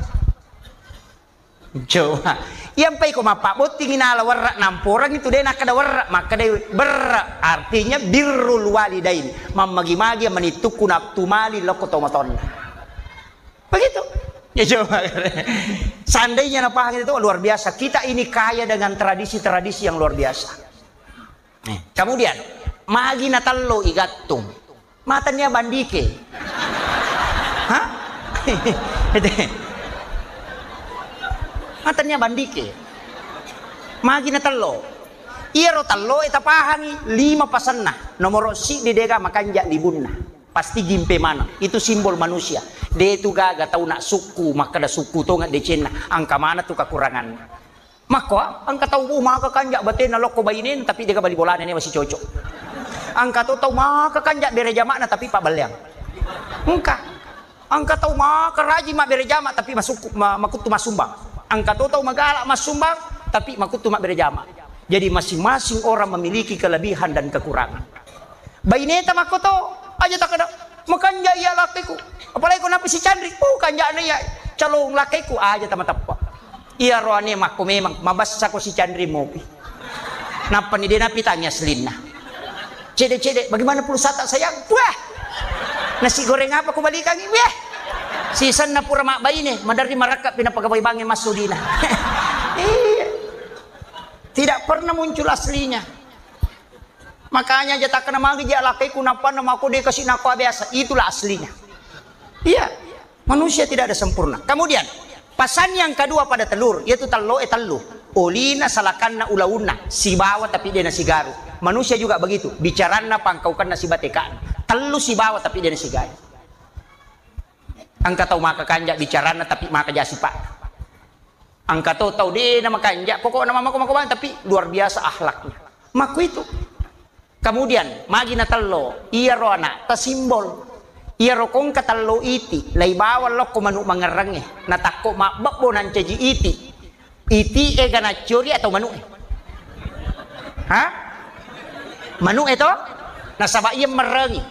Coba. Iyampai ko mappabbottingi nala werra namporang itu de nakkada werra, makkadai berra, artinya birrul walidain. Mammagi-magi manittukku nattumali lokko tomatoanna. Begitu. Ya coba. Seandainya napaham itu luar biasa. Kita ini kaya dengan tradisi-tradisi yang luar biasa. Eh, kemudian, magi natello igattung. Matannia bandike. Hah? Matannia bandike. Magi natello. Iyaro tello e tapahangi, lima pasenna. Nomoro siddi dega makanja libunna. Pasti gimpe maneng. Itu simbol manusia. De tu gaga tau nak sukku, makkada sukku tonga decenna. Angka mana tu kekuranganna. Makko, engka tau, oh, maka kanja batena lokko bainena, tapi dega bali bolana newa sicocok. Engka to tau maka kanja bere jama'na, tapi pabballeang. Engka. Engka tau maka rajin mabbere jama, tapi masukku, ma-, makuttu massumbang. Engka to tau magala massumbang, tapi makuttu mabbere jama. Jadi masing-masing orang memiliki kelebihan dan kekurangan. Baineta makkoto, aja takkeda, "Makanja iya lakkeku." Apalagi ko nappi sicanri, "Oh, kanjana iya calon lakkeku," aja tamateppa. Iya roane makko memang, mabassa ko sicanri mopi. Nappani de napitangi aslinna. "Cede-cede, bagaimana pulsata sayang?" "Wah! Nasi goreng apa kubalikangi?" "Wah! Sisenna pura mabbaine, maderri marakka pinapagabai bange massudina." Iya. Tidak pernah muncul aslinya. Makanya aja takkena magi ja lakkeku nappanna mako de kasi nakko biasa. Itulah aslinya. Iya, manusia tidak ada sempurna. Kemudian, pasan yang kedua pada telur, yaitu tello e tellu. Olina salakanna ulaunna, sibawa tapi de nasigaru. Manusia juga begitu, bicaranna pangkaukanna sibatekana. Tellu sibawa tapi de nasigaru. Engka tau maka kanja bicaranna tapi maka jasi pak. Engka to tau de na makanja, pokokna mako-mako bang, tapi luar biasa akhlaknya. Makko itu. Kemudian, magi na tello, iyaro anak ta simbol. Iyaro kongka tello iti, lai bawang lokko manu mangerrangnge, na takko mabbebbo nancaji iti. Iti e ga naccori atau manu e? Ha? Manu e to? Nasaba iya merrangi.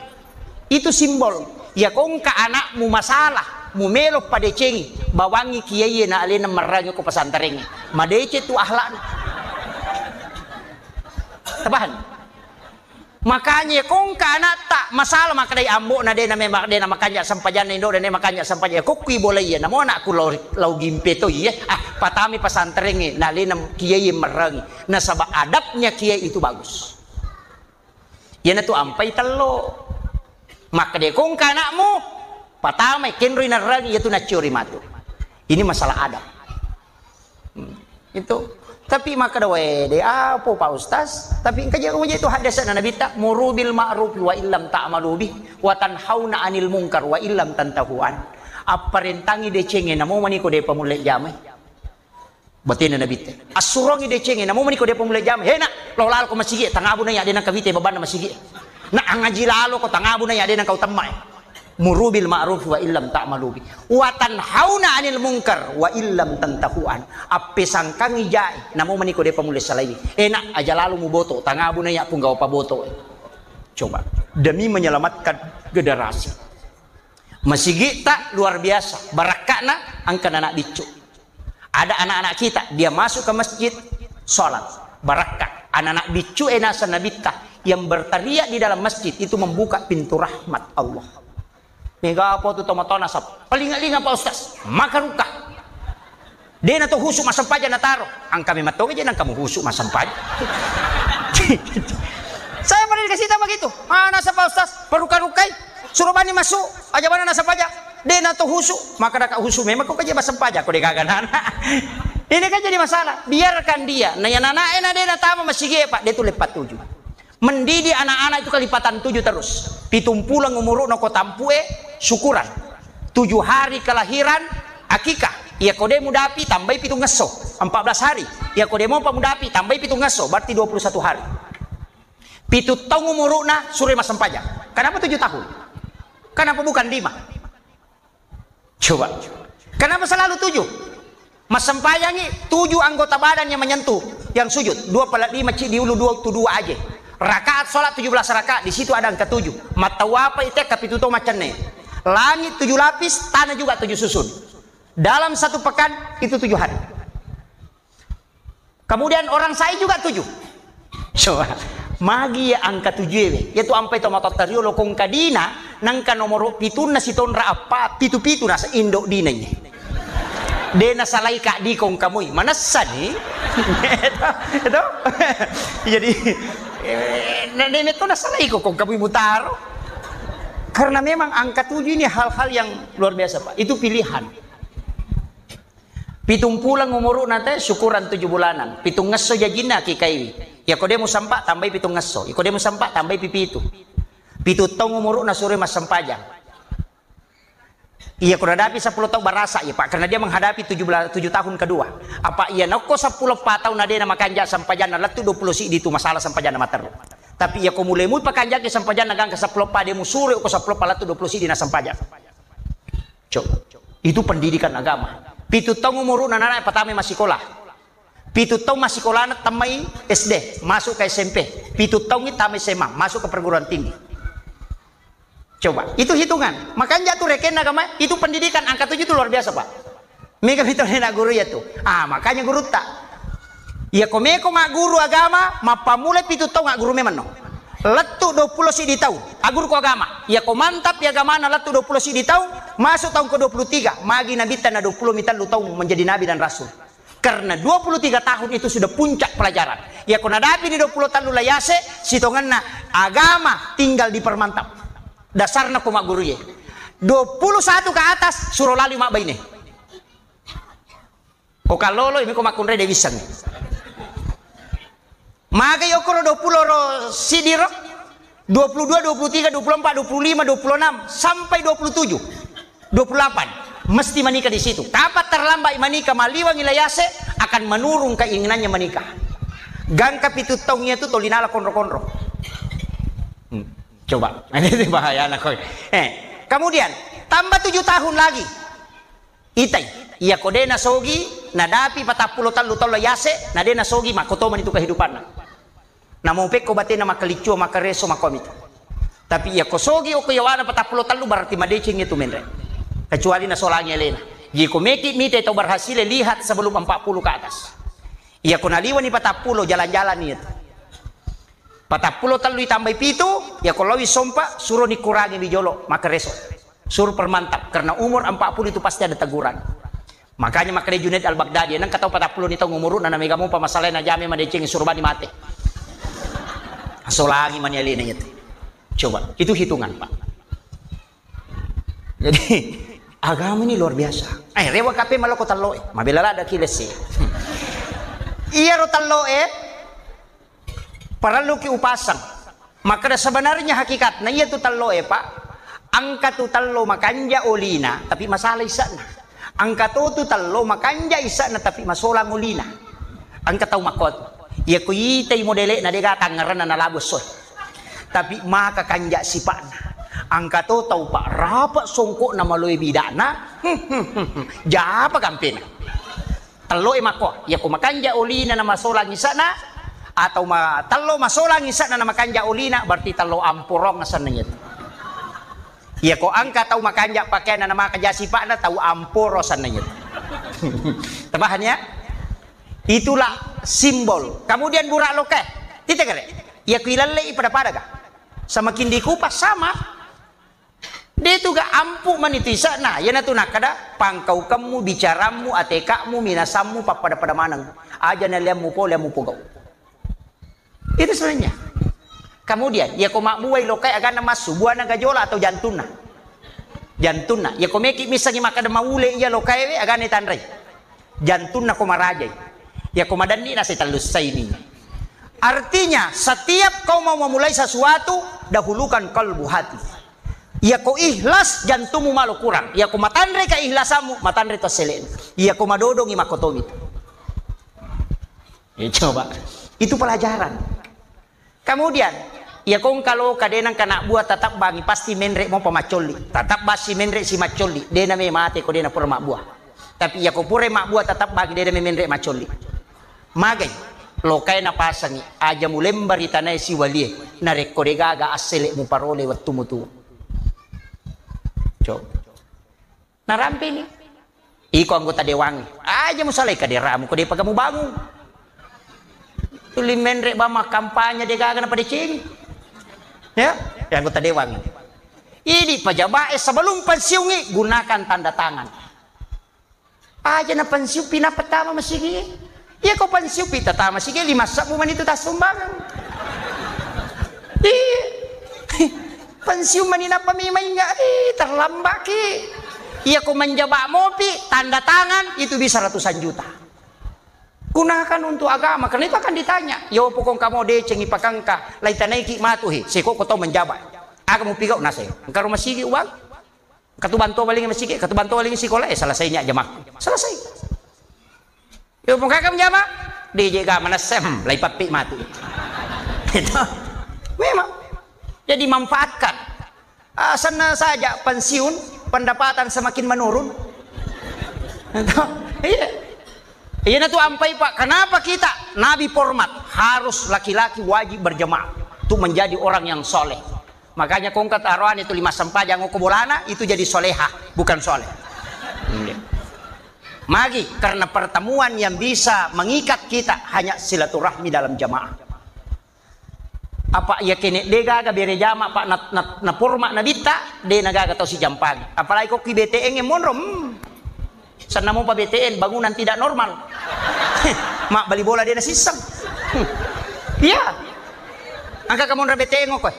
Itu simbol. Iya kongka anakmu masalah, mu melo padecengi, bawangi kiai na alena merrangi ko pesantrengnge. Madeceng tu akhlakna. Tabahan. Makanya kongka anatta masalah makkedai ambo'na de na memang de na makanja sempajanna indo de na makanja sempajanna. Kokkui bola iya namo anakku lau, lau gimpe to iya. Ah, patami pesantrengnge na alena kiai merrangi. Nasaba adabnya kiai itu bagus. Iyanatu ampai tello. Makkeda kongka anakmu, patamai kenroi narrangi, iyatu nacciori matu. Ini masalah adab. Hmm, itu. Tapi makkeda wae de apo Pak Ustaz, tapi engka je itu hadisna Nabitta, "Muru bil ma'ruf wa illam ta'malu bih, wa tanhauna 'anil munkar wa illam tantahu an." Apparentangi decengnge namo maniko de pamulle jamai. Batena Nabitte. Assurongi decengnge, namo maniko de pamulle jama. "He nak, lao lalo ko masigi, tangabu na iya de nangka wite babanna masigi. Nak angaji lalo ko tangabu na iya de nangka utemma e. Muru bil ma'ruf wa illam ta'malu bi. Wa tanhauna 'anil munkar wa illam tantahu an." Appesangkangi jae, namo maniko de pamulle salaiwi. "Eh nak, aja lalo muboto, tangabu na iya punggawa paboto e." Coba, demi menyelamatkan generasi. Masigitta luar biasa, barakka'na engka anak biccu. Ada anak-anak kita, dia masuk ke masjid, sholat, barakka. Anak-anak biccu e naseng Nabitta yang berteriak di dalam masjid itu membuka pintu rahmat Allah. Mega apa tu tomatona sab. Palinga-linga Pak Ustaz, maka ruka. De na to husu massempajang nataro. Engka memang toga je nangka muhusu massempajang. Saya pernah dikasih tahu begitu. Ah, nasaba Ustaz, paruka-rukai. Suruh bani masuk. Aja mana nasempajang. De na to husu. Maka daka husu memang kok aja massempajang. Kok de gaga nana. Ini kan jadi masalah. Biarkan dia. Nah, yang anak enak de na tama masigi, Pak. De tu lepat tuju. Mendidik anak-anak itu kelipatan tujuh terus. Pitung pulang umuruna ko tampu'e, syukuran. Tujuh hari kelahiran, akikah. Iya ko de mudapi, tambai pitung ngesso, empat belas hari. Iya ko de mopa mudapi, tambai pitung ngesso, berarti dua puluh satu hari. Pitu taung umuruna, suruh massempajang. Kenapa tujuh tahun? Kenapa bukan lima? Coba. Kenapa selalu tujuh? Massempajangi tujuh anggota badan yang menyentuh, yang sujud. Dua pala lima ci di ulu dua tu dua aja. Rakaat sholat tujuh belas rakaat, di situ ada angka tujuh. Mattawapa ite kapitu to macenne. Langit tujuh lapis, tanah juga tujuh susun. Dalam satu pekan itu tujuh hari. Kemudian orang sai juga tujuh. Coba, magi ya angka tujuh ewe. Ya tu ampai to matotta riolo kong kadina, nangka nomoro pitunna sitonra appa, pitu-pitu nasa indo dina ini. De nasalai kak di kong kamui. Manessa ni. Itu, itu. Jadi, eh, na-, na-, itu nasalai kok kong kamui mutaro. Karena memang angka tujuh ini hal-hal yang luar biasa, Pak. Itu pilihan. Pitung puleng umuru'na te, syukuran tujuh bulanan. Pitung ngesso jajinna kikaiwi. Iyako de musampa, tambai pitung ngesso. Iyako de musampa, tambai pipitu. Pitu taung umuru'na suroi massempajang. Iyako nadapi seppulo taung barasa, iya, Pak, karena dia menghadapi tujuh belas, tujuh tahun kedua. Apa iya nokko seppulo pa taung na de namakanja sempajanna, lettu dua puluh siddi tu masalah sempajanna materru. Tapi iyako mulai mui pakanjaki sempajanna gangka seppulo pa de musuro ko seppulo pa lettu dua puluh siddi na sempajang. Coba. Itu pendidikan agama. Pitu taung umuru'na anak pertama masikola. Pitu taung massikolana tammai S D, masuk ke S M P. Pitu taung tamai S M A, masuk ke perguruan tinggi. Coba, itu hitungan. Makanya tu rekenna agama, itu pendidikan angka tujuh itu luar biasa, Pak. Mega fitu na guru ya tu. Ah, makanya gurutta. Iya ko meko magguru agama, mappamulai pitu taung magguru memang no. Lettu dua puluh siddi taung, agguru ko agama. Iya ko mantap ya agamana lettu dua puluh siddi taung, masuk taung ke dua puluh tiga, magi nabitta na dua puluh mi tellu taung menjadi nabi dan rasul. Karena dua puluh tiga tahun itu sudah puncak pelajaran. Iya ko nadapi ni dua puluh tellu layase, sitongenna agama tinggal dipermantap. Dasarna ko magguruye. Dua puluh satu ke atas, suro lali mabbaine. Ko kallolo, imi ko makkunrai de wisseng. Magai okoro dua puluh ro siddi ro, dua puluh dua, dua puluh tiga, dua puluh empat, dua puluh lima, dua puluh enam, sampai dua puluh tujuh, dua puluh delapan. Mesti menikah di situ. Kapan terlambat menikah, maliwangi layase, akan menurun keinginannya menikah. Gangka pitu taung itu toli nala konro-konro. Hmm, coba. Ini bahaya anak koi. Eh, kemudian tambah tujuh tahun lagi. Itai, iya ko de nasogi, nadapi patappulo tellu taung layase, na de nasogi, makkotomani tu kehidupanna. Namo pekko batena makkeliccu, makkareso, makkomitu. Tapi iya ko sogi okko yawana patappulo tellu, berarti madeceng itu menre. Kecuali nasolangi alena. Jadi ko meki mite tau berhasil, lihat sebelum empat puluh ke atas. Iya ko naliwani patappulo, jalan-jalan itu. Patappulo tellu itambai pitu, iya ko lawi sompa, suroni kurangi wi jolo, makkareso. Suruh permantap, karena umur empat puluh itu pasti ada teguran. Makanya makkeda Junaid Al-Baghdadi, nengka tau patappulo ni taung umuru'na, na mega mopa masalahna, jame madeceng, suruh bani mate. Solangi mani alena itu. Coba, itu hitungan, Pak. Jadi, agama ini luar biasa. Eh, rewa kape maloko tello, eh. Mabela lada ki lesse. Iya ro tello, eh. Parelluki upasang. Makkeda sebenarnya hakikatna iya tu tello e, Pak. Engka tu tello makanja olina, tapi masalah isa'na. Engka to tu tello makanja isa'na, tapi masolang olina. Engka tau makko tu. Iya ko itai modele'na, dega tangngeranna nalabu esso. Tapi maka kanja sipa'na. Engka to tau, Pak, rapa songko'na maloe bida'na. Japa gampena. Tello e makko, iya ko makanja olina na masolang isa'na, atau ma-, tello masolang isa'na na makanja olina, berarti tello amporong asenna itu. Iya ko engka tau makanja pakeanna na maka jasipa'na, tau amporo asenna itu. Terpaham ya? Itulah simbol. Kemudian burak loke. Tite kere? Iya ko ilallei pada-pada ga? Semakin dikupas sama. De tu ga ampu mani tu isa'na, iyanatu nakkeda, pangkaukemmu, bicarammu, ateka'mu, minasammu, pappada-pada maneng. Aja naliammu po, liammu pogau. Itu sebenarnya. Kemudian, iya ko mabbuai lokai aganna massu, buana gajola atau jantunna? Jantunna. Iya ko meki missengi makkeda maule iya lokai we, aganna tanrei. Jantunna ko marajai. Iya ko madanni nase tallussai ni. Artinya, setiap kau mau memulai sesuatu, dahulukan kalbu, hati. Iya ko ikhlas, jantummu malo kurang. Iya ko matanre keihlasammu, matanre to selena. Iya ko madodongi makkotomi. Ya, coba. Itu pelajaran. Kemudian, Iya kong kalo ka de nengka nabbua tatabbangi, pasti menre mopa maccolli. Tatabba si menre si maccolli, de name mate ko de na pura mabbua. Tapi iya ko pura mabbua tatabbangi, de name menre maccolli. Magai, lokae napasangi, aja mulemba ri tanae siwalie, narekko de gaga assele muparole wettu mutu. Coba. Narampini. Iko anggota dewan, aja musalai kaderamu ko depa kamu bangun. Tuli menre ba makkampanye de gaga napadecengi. Ya, ya anggota dewan. Ini pejabat sebelum pensiungi gunakan tanda tangan. Aja na pensiun pina pertama masigi. Iya ko pensiun pita tama sige lima sebbu mani tu tassumbangeng. Iya. Pensiun mani nappa memang inga, ih, terlambat ki. Iya ko menjaba mopi, tanda tangan itu bisa ratusan juta. Gunakan untuk agama, karena itu akan ditanya. Yo pokong kamu decengi pakangka, lai tanaiki matu he, seko ko tau menjabat. Aga mupigau naseng. Engka rumah sigi uang. Katubanto paling masigi, katubanto paling sikola, eh, selesainya jamaku. Selesai. Yo, pung kakak menjama, D J ga manessem, lai pappi matu. Itu. Memang. Jadi manfaatkan. Ah, senna saja pensiun, pendapatan semakin menurun. Itu. Iya. Iya, na tu ampai, Pak. Kenapa kita Nabi format harus laki-laki wajib berjamaah untuk menjadi orang yang soleh. Makanya kongka taroan itu lima sempajang ko bolana itu jadi solehah, bukan soleh. Iya. Magi, karena pertemuan yang bisa mengikat kita hanya silaturahmi dalam jamaah. Apa iya kene de gaga bere jama, Pak, na, na, na forma nabitta, de na gaga tau sijampangi. Apalagi ko ki B T N e monro, hmm. Senna mopa B T N, bangunan tidak normal. Mak bali bola de na sisseng. Iya. Angka kamonra B T N ko.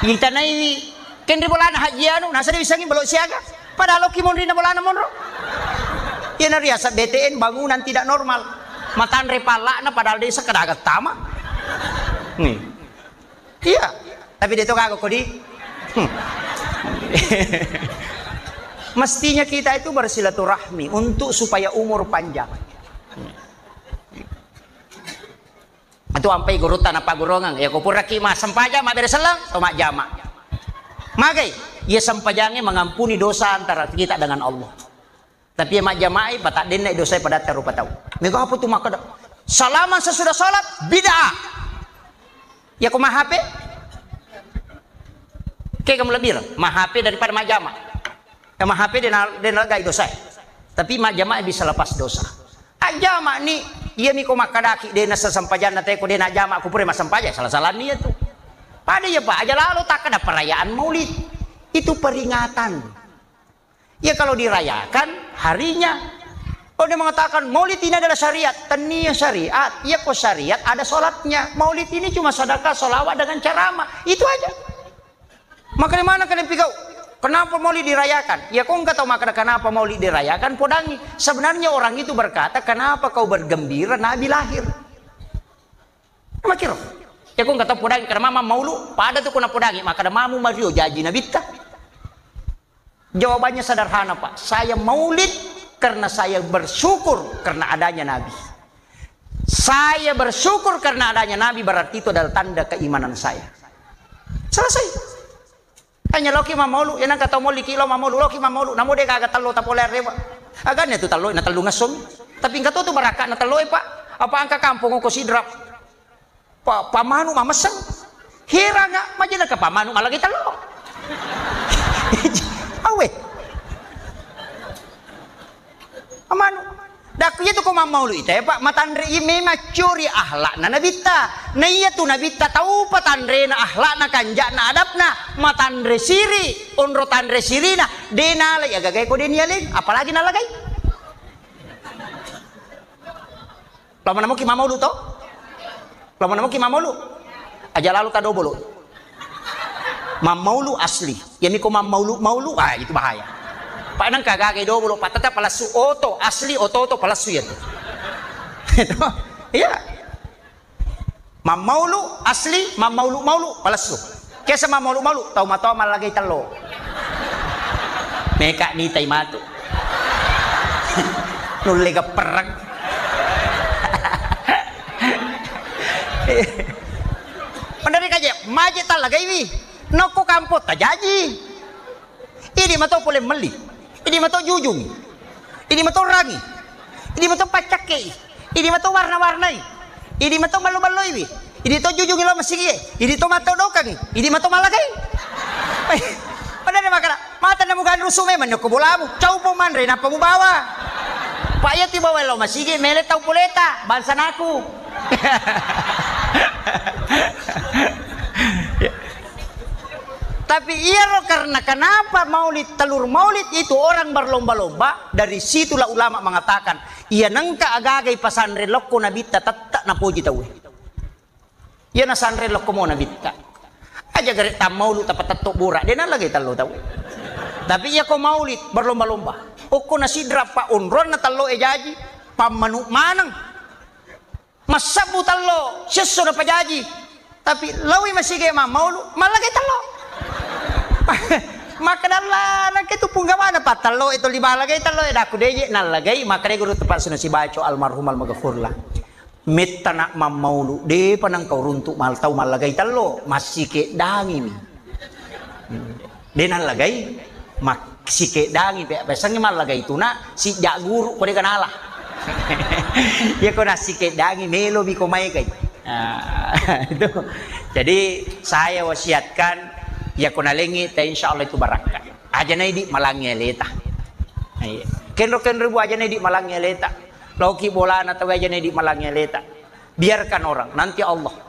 Itanai kenri bolana Haji Anu, nasa de wisangi belo siaga. Padahal oki monri na bolana monro. Iya na riasa B T N bangunan tidak normal. Matanre pallakna padahal desa kedaga tama. Nih. Iya. Tapi de to gaga kodi. Hmm. Mestinya kita itu bersilaturahmi untuk supaya umur panjang. Atu ampai gurutta napaggurungeng, ya ko puraki massempajang, mabbere selleng, to majjama. Magai, iya sempajangnge mengampuni dosa antara kita dengan Allah. Tapi iya majjamai, pataddenna dosa padatta rupa tau. Mega apa tu makkeda, salaman sesudah salat, bid'ah. Ya ko ma H P? Ke kamu lebih lah, ma H P daripada majjama. Ya ma H P de na, de nalegai dosa. Tapi majjama bisa lepas dosa. Ajjama ni, iya mi ko makkadaki de na sesempajanna te ko de na jama ku pura massempajang, salah-salah niat tu. Pada iya Pak, aja lalo takkeda perayaan Maulid. Itu peringatan. Ya kalau dirayakan harinya. Oh, dia mengatakan Maulid ini adalah syariat. Tania syariat. Ya kok syariat ada sholatnya. Maulid ini cuma sedekah, sholawat dengan ceramah. Itu aja. Maka di mana kalian pigau? Kenapa Maulid dirayakan? Ya kok nggak tahu makna kenapa Maulid dirayakan? Podangi. Sebenarnya orang itu berkata, kenapa kau bergembira Nabi lahir? Makiro. Ya kok nggak tahu podangi karena mama maulu. Pada tuh kuna podangi. Maka ada mamu Mario jaji Nabitta. Jawabannya sederhana, Pak. Saya maulid karena saya bersyukur karena adanya Nabi. Saya bersyukur karena adanya Nabi, berarti itu adalah tanda keimanan saya. Selesai. Hanya loki mammaulu, ya nangka tau moliki lo mammaulu, loki mammaulu, namo de gaga tello tapole rewa. Aganna tu tello, na tellu ngasong. Tapi engka to tu barakka na tello, Pak. Apa angka kampung ko Sidrap. Pa, pamanu mamesseng. Heranga, majena ka pamanu malagi tello. Awe. Amanu. Dakku itu ko mammaulu ita ya, Pak, matanre i memang curi akhlakna nabitta. Na iya tu nabitta tau patanrena akhlakna, kanjakna, adabna, matanre siri, onro tanre sirina, de nalai agagai ko de nialeng, apalagi nalagai. Lama namoki mammaulu to? Lama namoki mammaulu? Aja lalu ta dobolo. Mammaulu asli. Ya miko mammaulu-maulu, ah, itu bahaya. Pak nangka gagai dobolo, Pak, tetap palassu oto asli, oto-oto palassu ya tu. Itu. Iya. Mammaulu asli, mammaulu-maulu palassu. Kesa mammaulu-maulu, tau matoa mallagai tello. Meka nitai matu. Nulle geppereng. Maderri kaje, maje tallagaiwi. Nokko kampo tajaji. Idi mato pole melli. Idi mato jujung. Idi mato rangi. Idi mato paccakkei. Idi mato warna-warnai. Idi mato ballo-balloiwi. Idi to jujungi lo masigie. Idi to mato dokangi. Idi mato mallagai. Padahal makana mata namu ganrusu memang nyokko bolamu. Cau po manre nappa mubawa. Pak iya tibawa lo masigi mele tau poleta bangsa naku. Tapi iyaro karena kenapa maulid, telur maulid itu orang berlomba-lomba, dari situlah ulama mengatakan, iya nengka agagai pasanre lokko nabitta tetta napoji tauwe. Iya nasanre lokko mo nabitta. Aja gare tammaulu tapatetto bura, de nallagai tallo tau. Tapi iya ko maulid berlomba-lomba. Okko nasidra pa onronna tallo e jaji, pammanu maneng. Massabbu tallo, siesso napajaji. Tapi lawi masige mammaulu, mallagai tallo. Makkadalla nake tu punggawana pa tallo itu lima lagai tallo e daku deje nallagai, makkadai guru tepat suno sibaco almarhum almaghfurlah. Mettana mammaulu, depa nangkau runtu mal tau mallagai tallo, massikeddangimi. De nallagai, massikeddangi pe, pesangngi mallagai tuna sijak guru ko de ganala. Iya ko nassikeddangi melo mi ko mai kai. Ah, itu. Jadi saya wasiatkan ya ko nalengi ta insya Allah itu barakka. Aja naidi malangi aleta. Iya. Kenro-kenro bu aja naidi malangi aleta. Lauki bolana tau aja naidi malangi aleta. Biarkan orang, nanti Allah.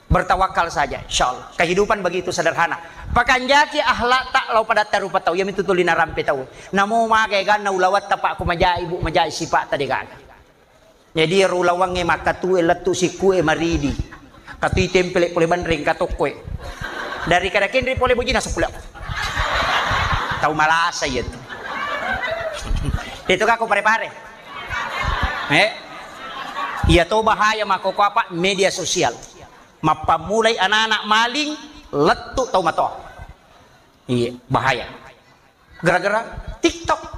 Bertawakal saja, insya Allah. Kehidupan begitu sederhana. Pakanjaki akhlak tak lau pada tarupa tau. Iya mitu tuli narampe tau. Namo maga eganna ulawatta pak ko majai bu majai sipak tadi gaga. Jadi ero ulawangnge makkatue lettu sikkue maridi. Katui tempele pole banreng katokkoe. Dari kada kenri pole bojina sepuluh. Tau malasa iya tu. Itu kako pare-pare. Eh? Iya to bahaya makkoko apa media sosial. Mappammulai anak-anak maling lettu tau matoa. Iya, bahaya. Gara-gara TikTok.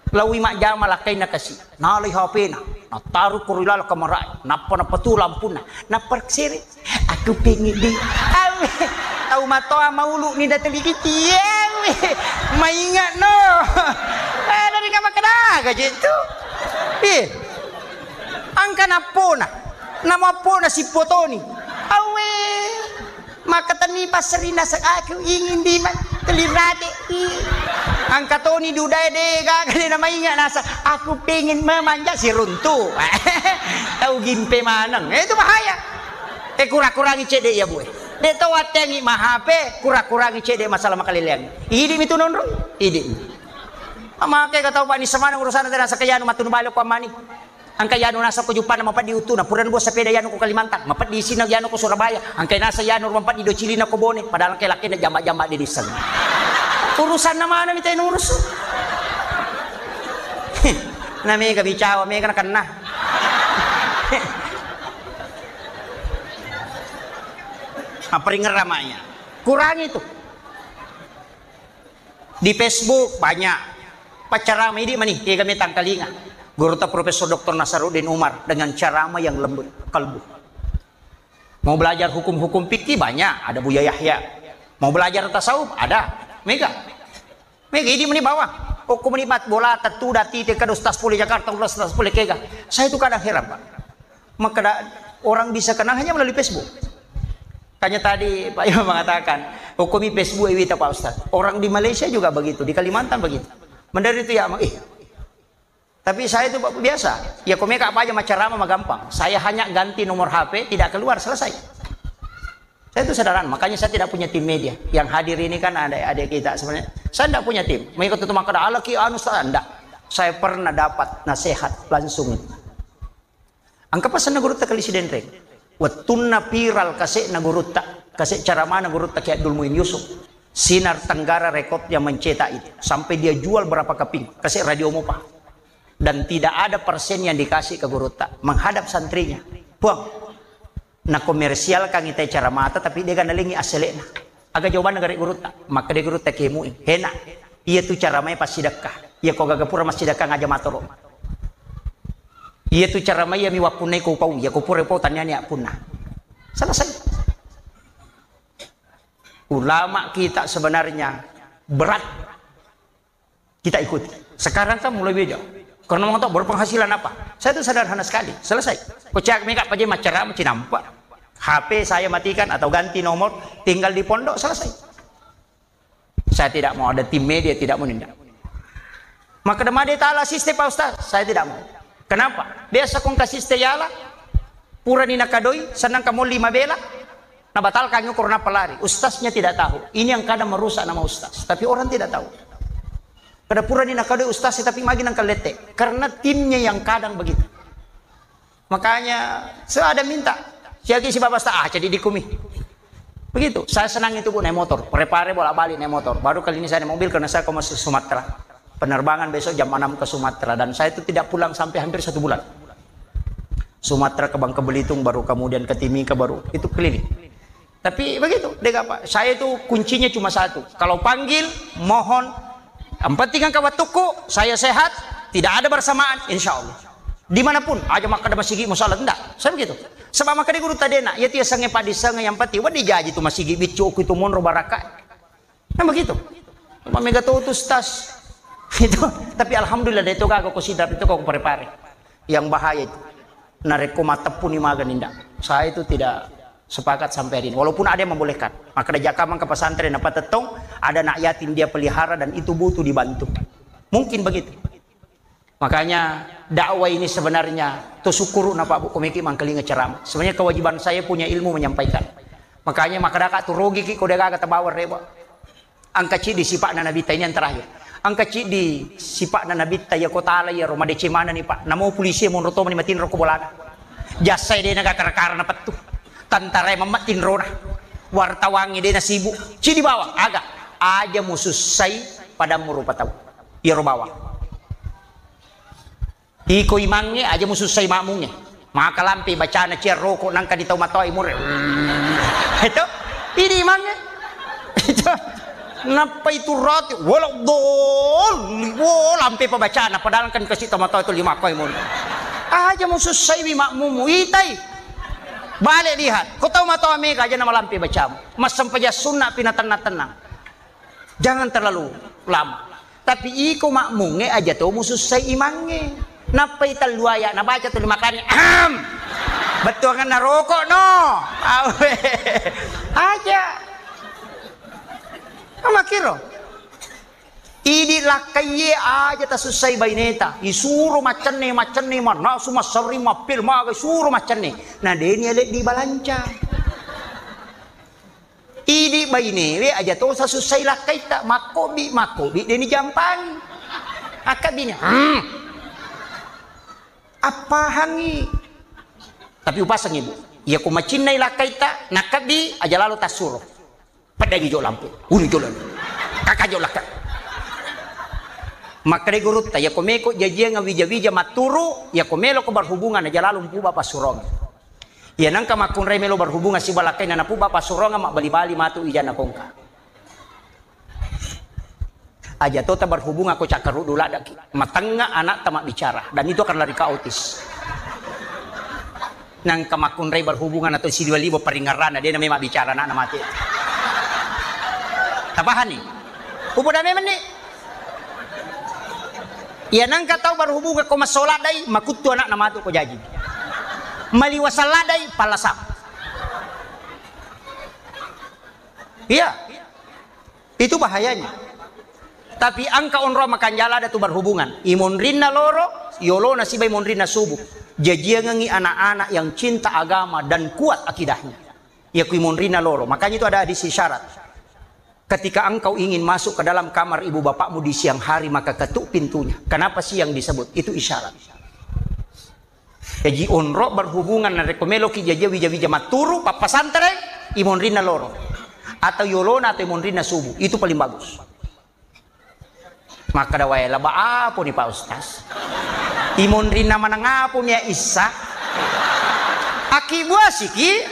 Lawi majjama lakkainna kasi. Nalai H P-na, nattaru ko ri laleng kamarae, nappa napatu lampunna, nappa sere. Aku pengen di. Awe, tau matoa maulu ni datang dikit. Awe, maingat no. Eh, dari kamar kedaga je tu. Eh, angka nappona, nama appona sipotoni. Awe. Maka tenni passerina se-, aku ingin di ma-, telirate. Ih. Angka toni dudae de gaga de namainga nasa, aku pengen memanja siruntu. Tau gimpe maneng. Eh, itu bahaya. Eh, kura-kurangi cedde ya bu. De to wattengi ma H P, kura-kurangi cedde masalah makaleleang. Idi mi tu nonrong. Idi. Amake ka tau pani semana urusan tena sakayanu matunu balo ko amani. Engka yanu nasa ko Jupana mapeddi utuna, purana buah sepeda yanu ko Kalimantan, mapeddi isina yanu ko Surabaya, engka nasa yanu mapeddi docilina ko Bone, padahal engka lakkena jamba-jamba di disseng. Urusanna mana mita urus? Na mega bicawa, mega nakenna. Apa ringerra maya? Kurangi itu. Di Facebook banyak. Paccarama idi mani, kega metang kalinga. Gurutta Profesor Doktor Nasaruddin Umar dengan ceramah yang lembut kalbu. Mau belajar hukum-hukum fikih banyak, ada Buya Yahya. Mau belajar tasawuf ada. Mega. Mega idi mani bawah. Okko mani mat bola tatu dati te kada ustaz pole Jakarta, ustaz pole kega. Saya itu kadang heran, Pak. Maka da-, orang bisa kenal hanya melalui Facebook. Makanya tadi Pak Imam mengatakan, hukumi Facebook e wita Pak Ustaz. Orang di Malaysia juga begitu, di Kalimantan begitu. Mendari itu ya, eh. Tapi saya itu Pak biasa. Ya komeka apa aja macarama magampang. Saya hanya ganti nomor H P, tidak keluar, selesai. Saya itu sederhana, makanya saya tidak punya tim media. Yang hadir ini kan adik-adik kita sebenarnya. Saya tidak punya tim. Mengikut itu maka ada alaki anu saya enggak. Saya pernah dapat nasihat langsung. Engka pasenna gurutta Kali Sidenreng. Wettunna viral kase'na gurutta, kase' caramana gurutta Kiai Abdul Muin Yusuf. Sinar Tenggara Record yang mencetak itu. Sampai dia jual berapa keping, kase' radio mopa. Dan tidak ada persen yang dikasih ke gurutta. Menghadap santrinya. Puang, nakomersialkan itai caramata tapi de' ga nalengi assele'na. Aga jawabanna gare' gurutta? Makkeda gurutta, kemui. Hena. Iya tu caramae passidekka. Iya ko gaga pura massidekka ngaja matoro. Iya tu caramae iya mi wappunnai ko pau. Iya ko pura pau taniani appunna. Selesai. Ulama kita sebenarnya berat kita ikuti. Sekarang kan mulai beda. Karena mau tahu berpenghasilan apa? Saya itu sederhana sekali. Selesai. Kocak mika paje macara macinampa. H P saya matikan atau ganti nomor, tinggal di pondok, selesai. Saya tidak mau ada tim media, tidak mau ninda. Maka demade tala siste Pak Ustaz, saya tidak mau. Kenapa? Biasa kong kasiste yala, purani nakadoi, senang kamu lima bela, nabatalkan yukur napa lari. Ustaznya tidak tahu. Ini yang kadang merusak nama ustaz. Tapi orang tidak tahu. Kada purani nakadoi ustaz, tapi magi nang kalete. Karena timnya yang kadang begitu. Makanya, saya ada minta. Siagi si Bapak Ustaz, ah, jadi dikumi. Begitu. Saya senang itu, Bu, naik motor. Prepare bolak-balik naik motor. Baru kali ini saya naik mobil karena saya ke Sumatera. Penerbangan besok jam enam ke Sumatera. Dan saya itu tidak pulang sampai hampir satu bulan. Sumatera ke Bangka Belitung, baru kemudian ke Timika, baru itu keliling. Tapi begitu, dega apa? Saya itu kuncinya cuma satu. Kalau panggil, mohon. Yang penting kan waktuku, saya sehat, tidak ada bersamaan, insya Allah. Dimanapun, aja makkeda masigi musola, ndak. Saya begitu. Sebab makkeda guru tadena, ya tiya sange padi sange yang penting, wadi jaji tu masigi bicu ku itu monro baraka. Nah begitu. Cuma mega tu, tu stas. Itu. Tapi alhamdulillah, itu kagak ku sidrap, itu kagak ku pare-pare. Yang bahaya itu. Narekko mateppu ni maga ninda. Saya itu tidak sepakat sampai hari ini. Walaupun ada yang membolehkan. Maka ada jaka mangka pesantren apa tetong, ada anak yatim dia pelihara dan itu butuh dibantu. Mungkin begitu. Makanya dakwah ini sebenarnya to syukuru na Pak Bu komeki mangkalinga ceramah. Sebenarnya kewajiban saya punya ilmu menyampaikan. Makanya maka daka tu rugi ki ko de gaga tabawa reba. Engka ciddi sipa'na Nabitta, ini yang terakhir. Engka ciddi sipa'na Nabitta, iya ko tala iya ro madeceng manenni, Pak. Namo polisi monro to mani matinro ko bolana. Jassai de naga kara-kara napettu. Tantarae mamma tinrona. Wartawangnge de nasibuk. Ciddi bawang, aga. Aja musussai padammu rupa tau. Iya ro bawang. Iko imangnge aja musussai makmungnge. Maka lampe bacana cia roko nangka di tau matoa imure. Itu. Ini imangnge. Itu. Nappa itu roti, wala doli, wo, lampe pa bacana, padahal kan kasi tau matoa itu lima koi mun. Aja musussai wi makmummu, itai. Balik lihat, ko tau matoa mega aja nama lampe bacamu. Massempajang sunna pi na tenang-tenang. Jangan terlalu lama. Tapi iko makmungnge aja to musussai imangnge. Nappai tellu ayat nabaca tuli makani. Ahem. Bettuanganna rokok no. Awe. Aja. Amakiro. Idi lakkaiye aja tasussai baineta. Isuro maccenne, maccenne, mannasu massarri, mappil maga, isuro maccenne. Na deni ale di balanca. Idi bainewe aja to sasussai lakkaitta, makkobi, makkobi deni jampangi. Akkabini, hmm. Appahangi. Tapi upasangi, Bu. Iya ko macinnai lakkaitta, nakkabbi aja lalo tassuro. Peddagi jo lampu, ulu jo lalo. Kaka jo lakka. Makkeda gurutta, iya ko meko jajiang wija-wija matturu, iya ko melo ko berhubungan aja lalo mpuba passurong. Iya nangka makkunrai melo berhubungan siba lakkainna napuba passuronga mabbali-bali matu ijana kongka. Aja tota berhubungan ko cakkaruddu laddaki. Matengnga anakta mabbicara dan itu akan lari ke autis. Nangka makkunrai berhubungan atau sidiwa-liwa paringerrana de namai mabbicara anakna mate. Tapahani? Upoda memang ni. Iya nangka tau berhubungan ko massola dai, makuttu anakna matu ko jaji. Maliwasang ladai, pallasang. Iya. Itu bahayanya. Tapi engka onro makanjala ada tu berhubungan. Imonrinna loro, yolona siba imonrinna subuh. Jajiangengi anak-anak yang cinta agama dan kuat akidahnya. Iya ku imonrinna loro. Makanya itu ada hadis isyarat. Ketika engkau ingin masuk ke dalam kamar ibu bapakmu di siang hari, maka ketuk pintunya. Kenapa siang disebut? Itu isyarat. Jaji onro berhubungan narekko meloki jajia wija-wija matturu, pappasantareng, imonrinna loro. Atau yolona atau imonrinna subuh. Itu paling bagus. Makkeda wae, laba aponi Pak Ustaz? Imonrinna maneng apomi ya issa? Akkibuasiki?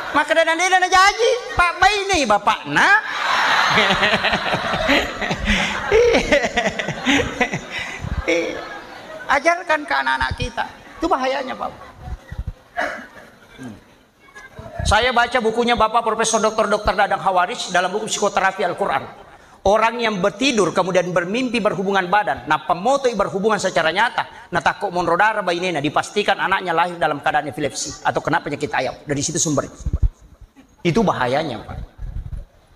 Makkeda nadena najaji, pabbainei bapakna. Ajarkan ke anak-anak kita. Itu bahayanya, Pak. Hmm. Saya baca bukunya Bapak Profesor Doktor Doktor Dadang Hawaris dalam buku Psikoterapi Al-Quran. Orang yang bertidur kemudian bermimpi berhubungan badan, nappa motoi berhubungan secara nyata, natakko monro darah bainena, dipastikan anaknya lahir dalam keadaan epilepsi atau kena penyakit ayam. Dari situ sumber. Itu bahayanya, Pak.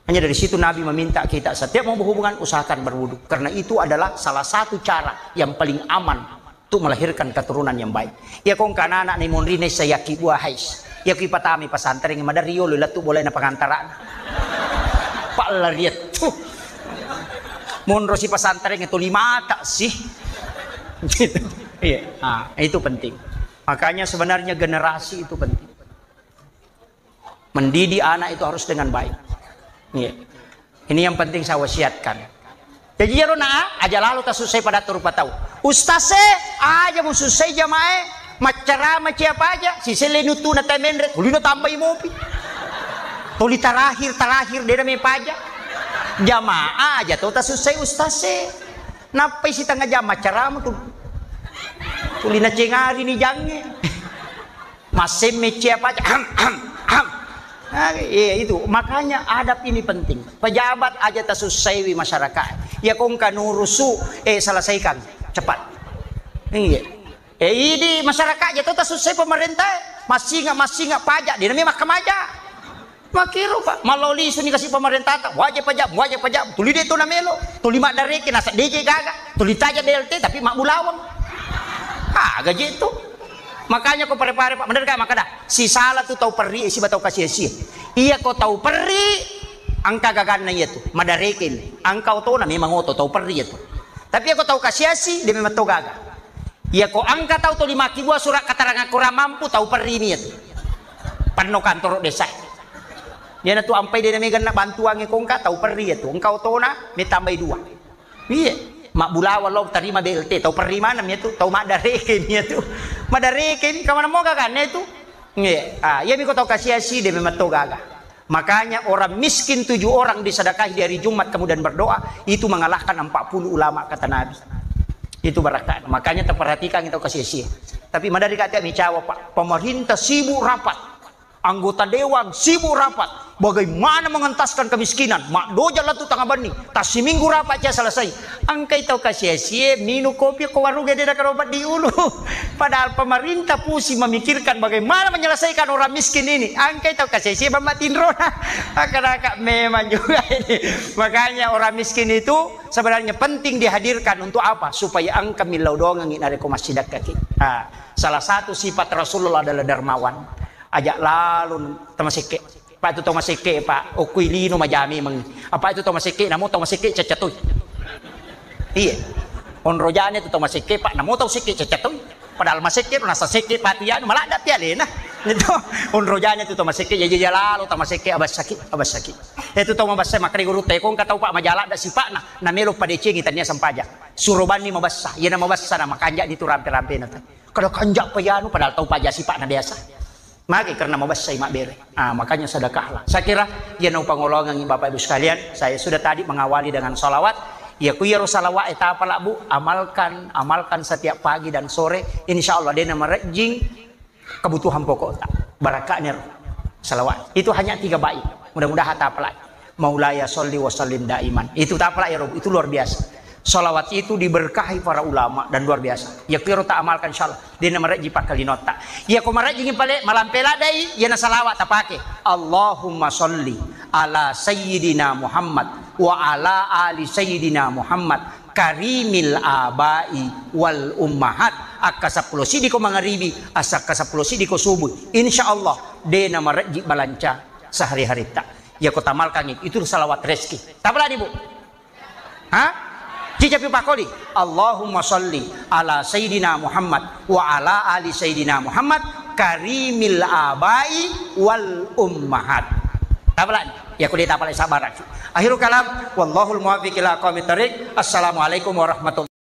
Hanya dari situ Nabi meminta kita, setiap mau berhubungan, usahakan berwudu. Karena itu adalah salah satu cara yang paling aman untuk melahirkan keturunan yang baik. Iya, kong kana anak ni monri nessa yaki buah hais. Iya, kui patami pesantren, madari yolo latu boleh na pengantara. Pak lariat tuh. Monro si pesantren itu lima tak sih. Gitu. Iya. Ah, itu penting. Makanya sebenarnya generasi itu penting. Mendidik anak itu harus dengan baik. Iya. Ini yang penting saya wasiatkan. Jadi, iyaro na aja lalo tasussai pada tu rupa tau. Ustaz e, aja musussai jamae, maccarama cia paja, siselle nutuna teh menre, kulino tambai mopi. Toli terakhir, terakhir, dena me paja. Jamaah aja to tasussai ustaz e. Nappai sitengah jam maccarama tu. Tuli nacengari ni jange. Massemme cia paja. Ahem, ahem, ahem. Ah, iya, itu. Makanya adab ini penting. Pejabat aja tasussaiwi masyarakat. Ya kongka nurusu, eh, selesaikan cepat. Iya. Eh, idi masyarakat aja to tasussai pemerintah. Massinga, massinga pajak, dia namanya mahkamah aja. Makkiro, Pak, mallau lisu ni kasi pemerintah ta, wajib pajak, wajib pajak, tuli de to namelo, tuli maddareke nasa D J gaga, tuli taja D L T tapi mabbulawang. Ah, gaji itu. Makanya ko pare-pare, Pak, bener gak makada? Sisala tu tau perri, siba tau kasi-asi. Iya ko tau perri, angka gaganna iya tu, maddareke ni. Angka otona memang oto tau perri iya tu. Tapi iya ko tau kasi-asi, dia memang to gaga. Iya ko angka tau tuli makkibua surat keterangan kurang mampu, tau perri ni iya tu. Penno kantoro desa. Iyana tu ampai dena meganna bantuangnge kongka tau perri iya tu. Engka otona me tambai dua. Iya. Mabbulawa lo tarima B L T, tau perri maneng iya tu, tau maddareke ni iya tu. Maddareke ni kamana moga kan itu? Iya. Ah, iya miko tau kasi-asi de memang to gaga. Makanya orang miskin tujuh orang disedekahi di hari Jumat kemudian berdoa, itu mengalahkan empat puluh ulama kata Nabi. Itu barakah. Makanya terperhatikan kita kasi-asi. Tapi madari kata micawa, Pak. Pemerintah sibuk rapat. Anggota dewan sibuk rapat. Bagaimana mengentaskan kemiskinan? Mak doja latu tengah bani. Tas seminggu rapat aja selesai. Angkai tau kasi-asie, minum kopi ko warung gede dah kalau diulu. Padahal pemerintah pusing memikirkan bagaimana menyelesaikan orang miskin ini. Angkai tau kasi-asie, bamba tinro. Akak-akak memang juga ini. Makanya orang miskin itu sebenarnya penting dihadirkan untuk apa? Supaya engka millau dongengi narekko massidakkaki. Ah, salah satu sifat Rasulullah adalah dermawan. Ajak lalun tamasekke. Pak itu tamasekke, Pak. Okui lino majami meng. Apa itu tamasekke? Namo tamasekke cacatui. Iya. Onrojane tu tamasekke, Pak. Namo tau sekke cacatui. Padahal masekke, nasa sekke pati anu, maladda pi alena. Itu onrojane tu tamasekke, jaji jalalo tamasekke, abassaki, abassaki. Itu tau mabassa makre guru teko, engka tau Pak majaladda sipa'na, namelo padecengi tania sempaja. Suro banni mabassa, iyana mabassa na makanja ni tu rampe-rampena tu. Kada kanja pa iyanu, padahal tau paja sipa'na biasa. Magi karena mabassa i mabbere. Ah, makanya sedekahlah. Saya kira iyana upangolongangi Bapak Ibu sekalian, saya sudah tadi mengawali dengan salawat. Ya ku iyaro salawat e tapala, Bu, amalkan, amalkan setiap pagi dan sore. Insya Allah dena marejjing kebutuhan pokok ta. Barakahnya salawat. Itu hanya tiga bait. Mudah-mudahan tapalai. Maulaya sholli wa sallim daiman. Itu tapalai, itu luar biasa. Salawat itu diberkahi para ulama dan luar biasa. Ya kiro ta amalkan insya Allah. Dena marejji pakkalinotta. Ya ko marejji pale malampe ladai, ya na salawat tapake. Allahumma sholli ala sayyidina Muhammad wa ala ali sayyidina Muhammad karimil abai wal ummahat. Akka seppulo siddi ko mangaribi, asa akka seppulo siddi ko subuh. Insya Allah, dena marejji balanca sehari-haritta. Ya ko tamalkangi, itu salawat rezeki. Tapalani, Bu. Ha? Cicapi pakoli. Allahumma sholli ala sayyidina Muhammad wa ala ali sayyidina Muhammad karimil abai wal ummahat. Tapalani. Ya ko de tapalai sabaraki. Akhirul kalam, wallahul muwaffiq ila aqwamit thariq. Assalamualaikum warahmatullahi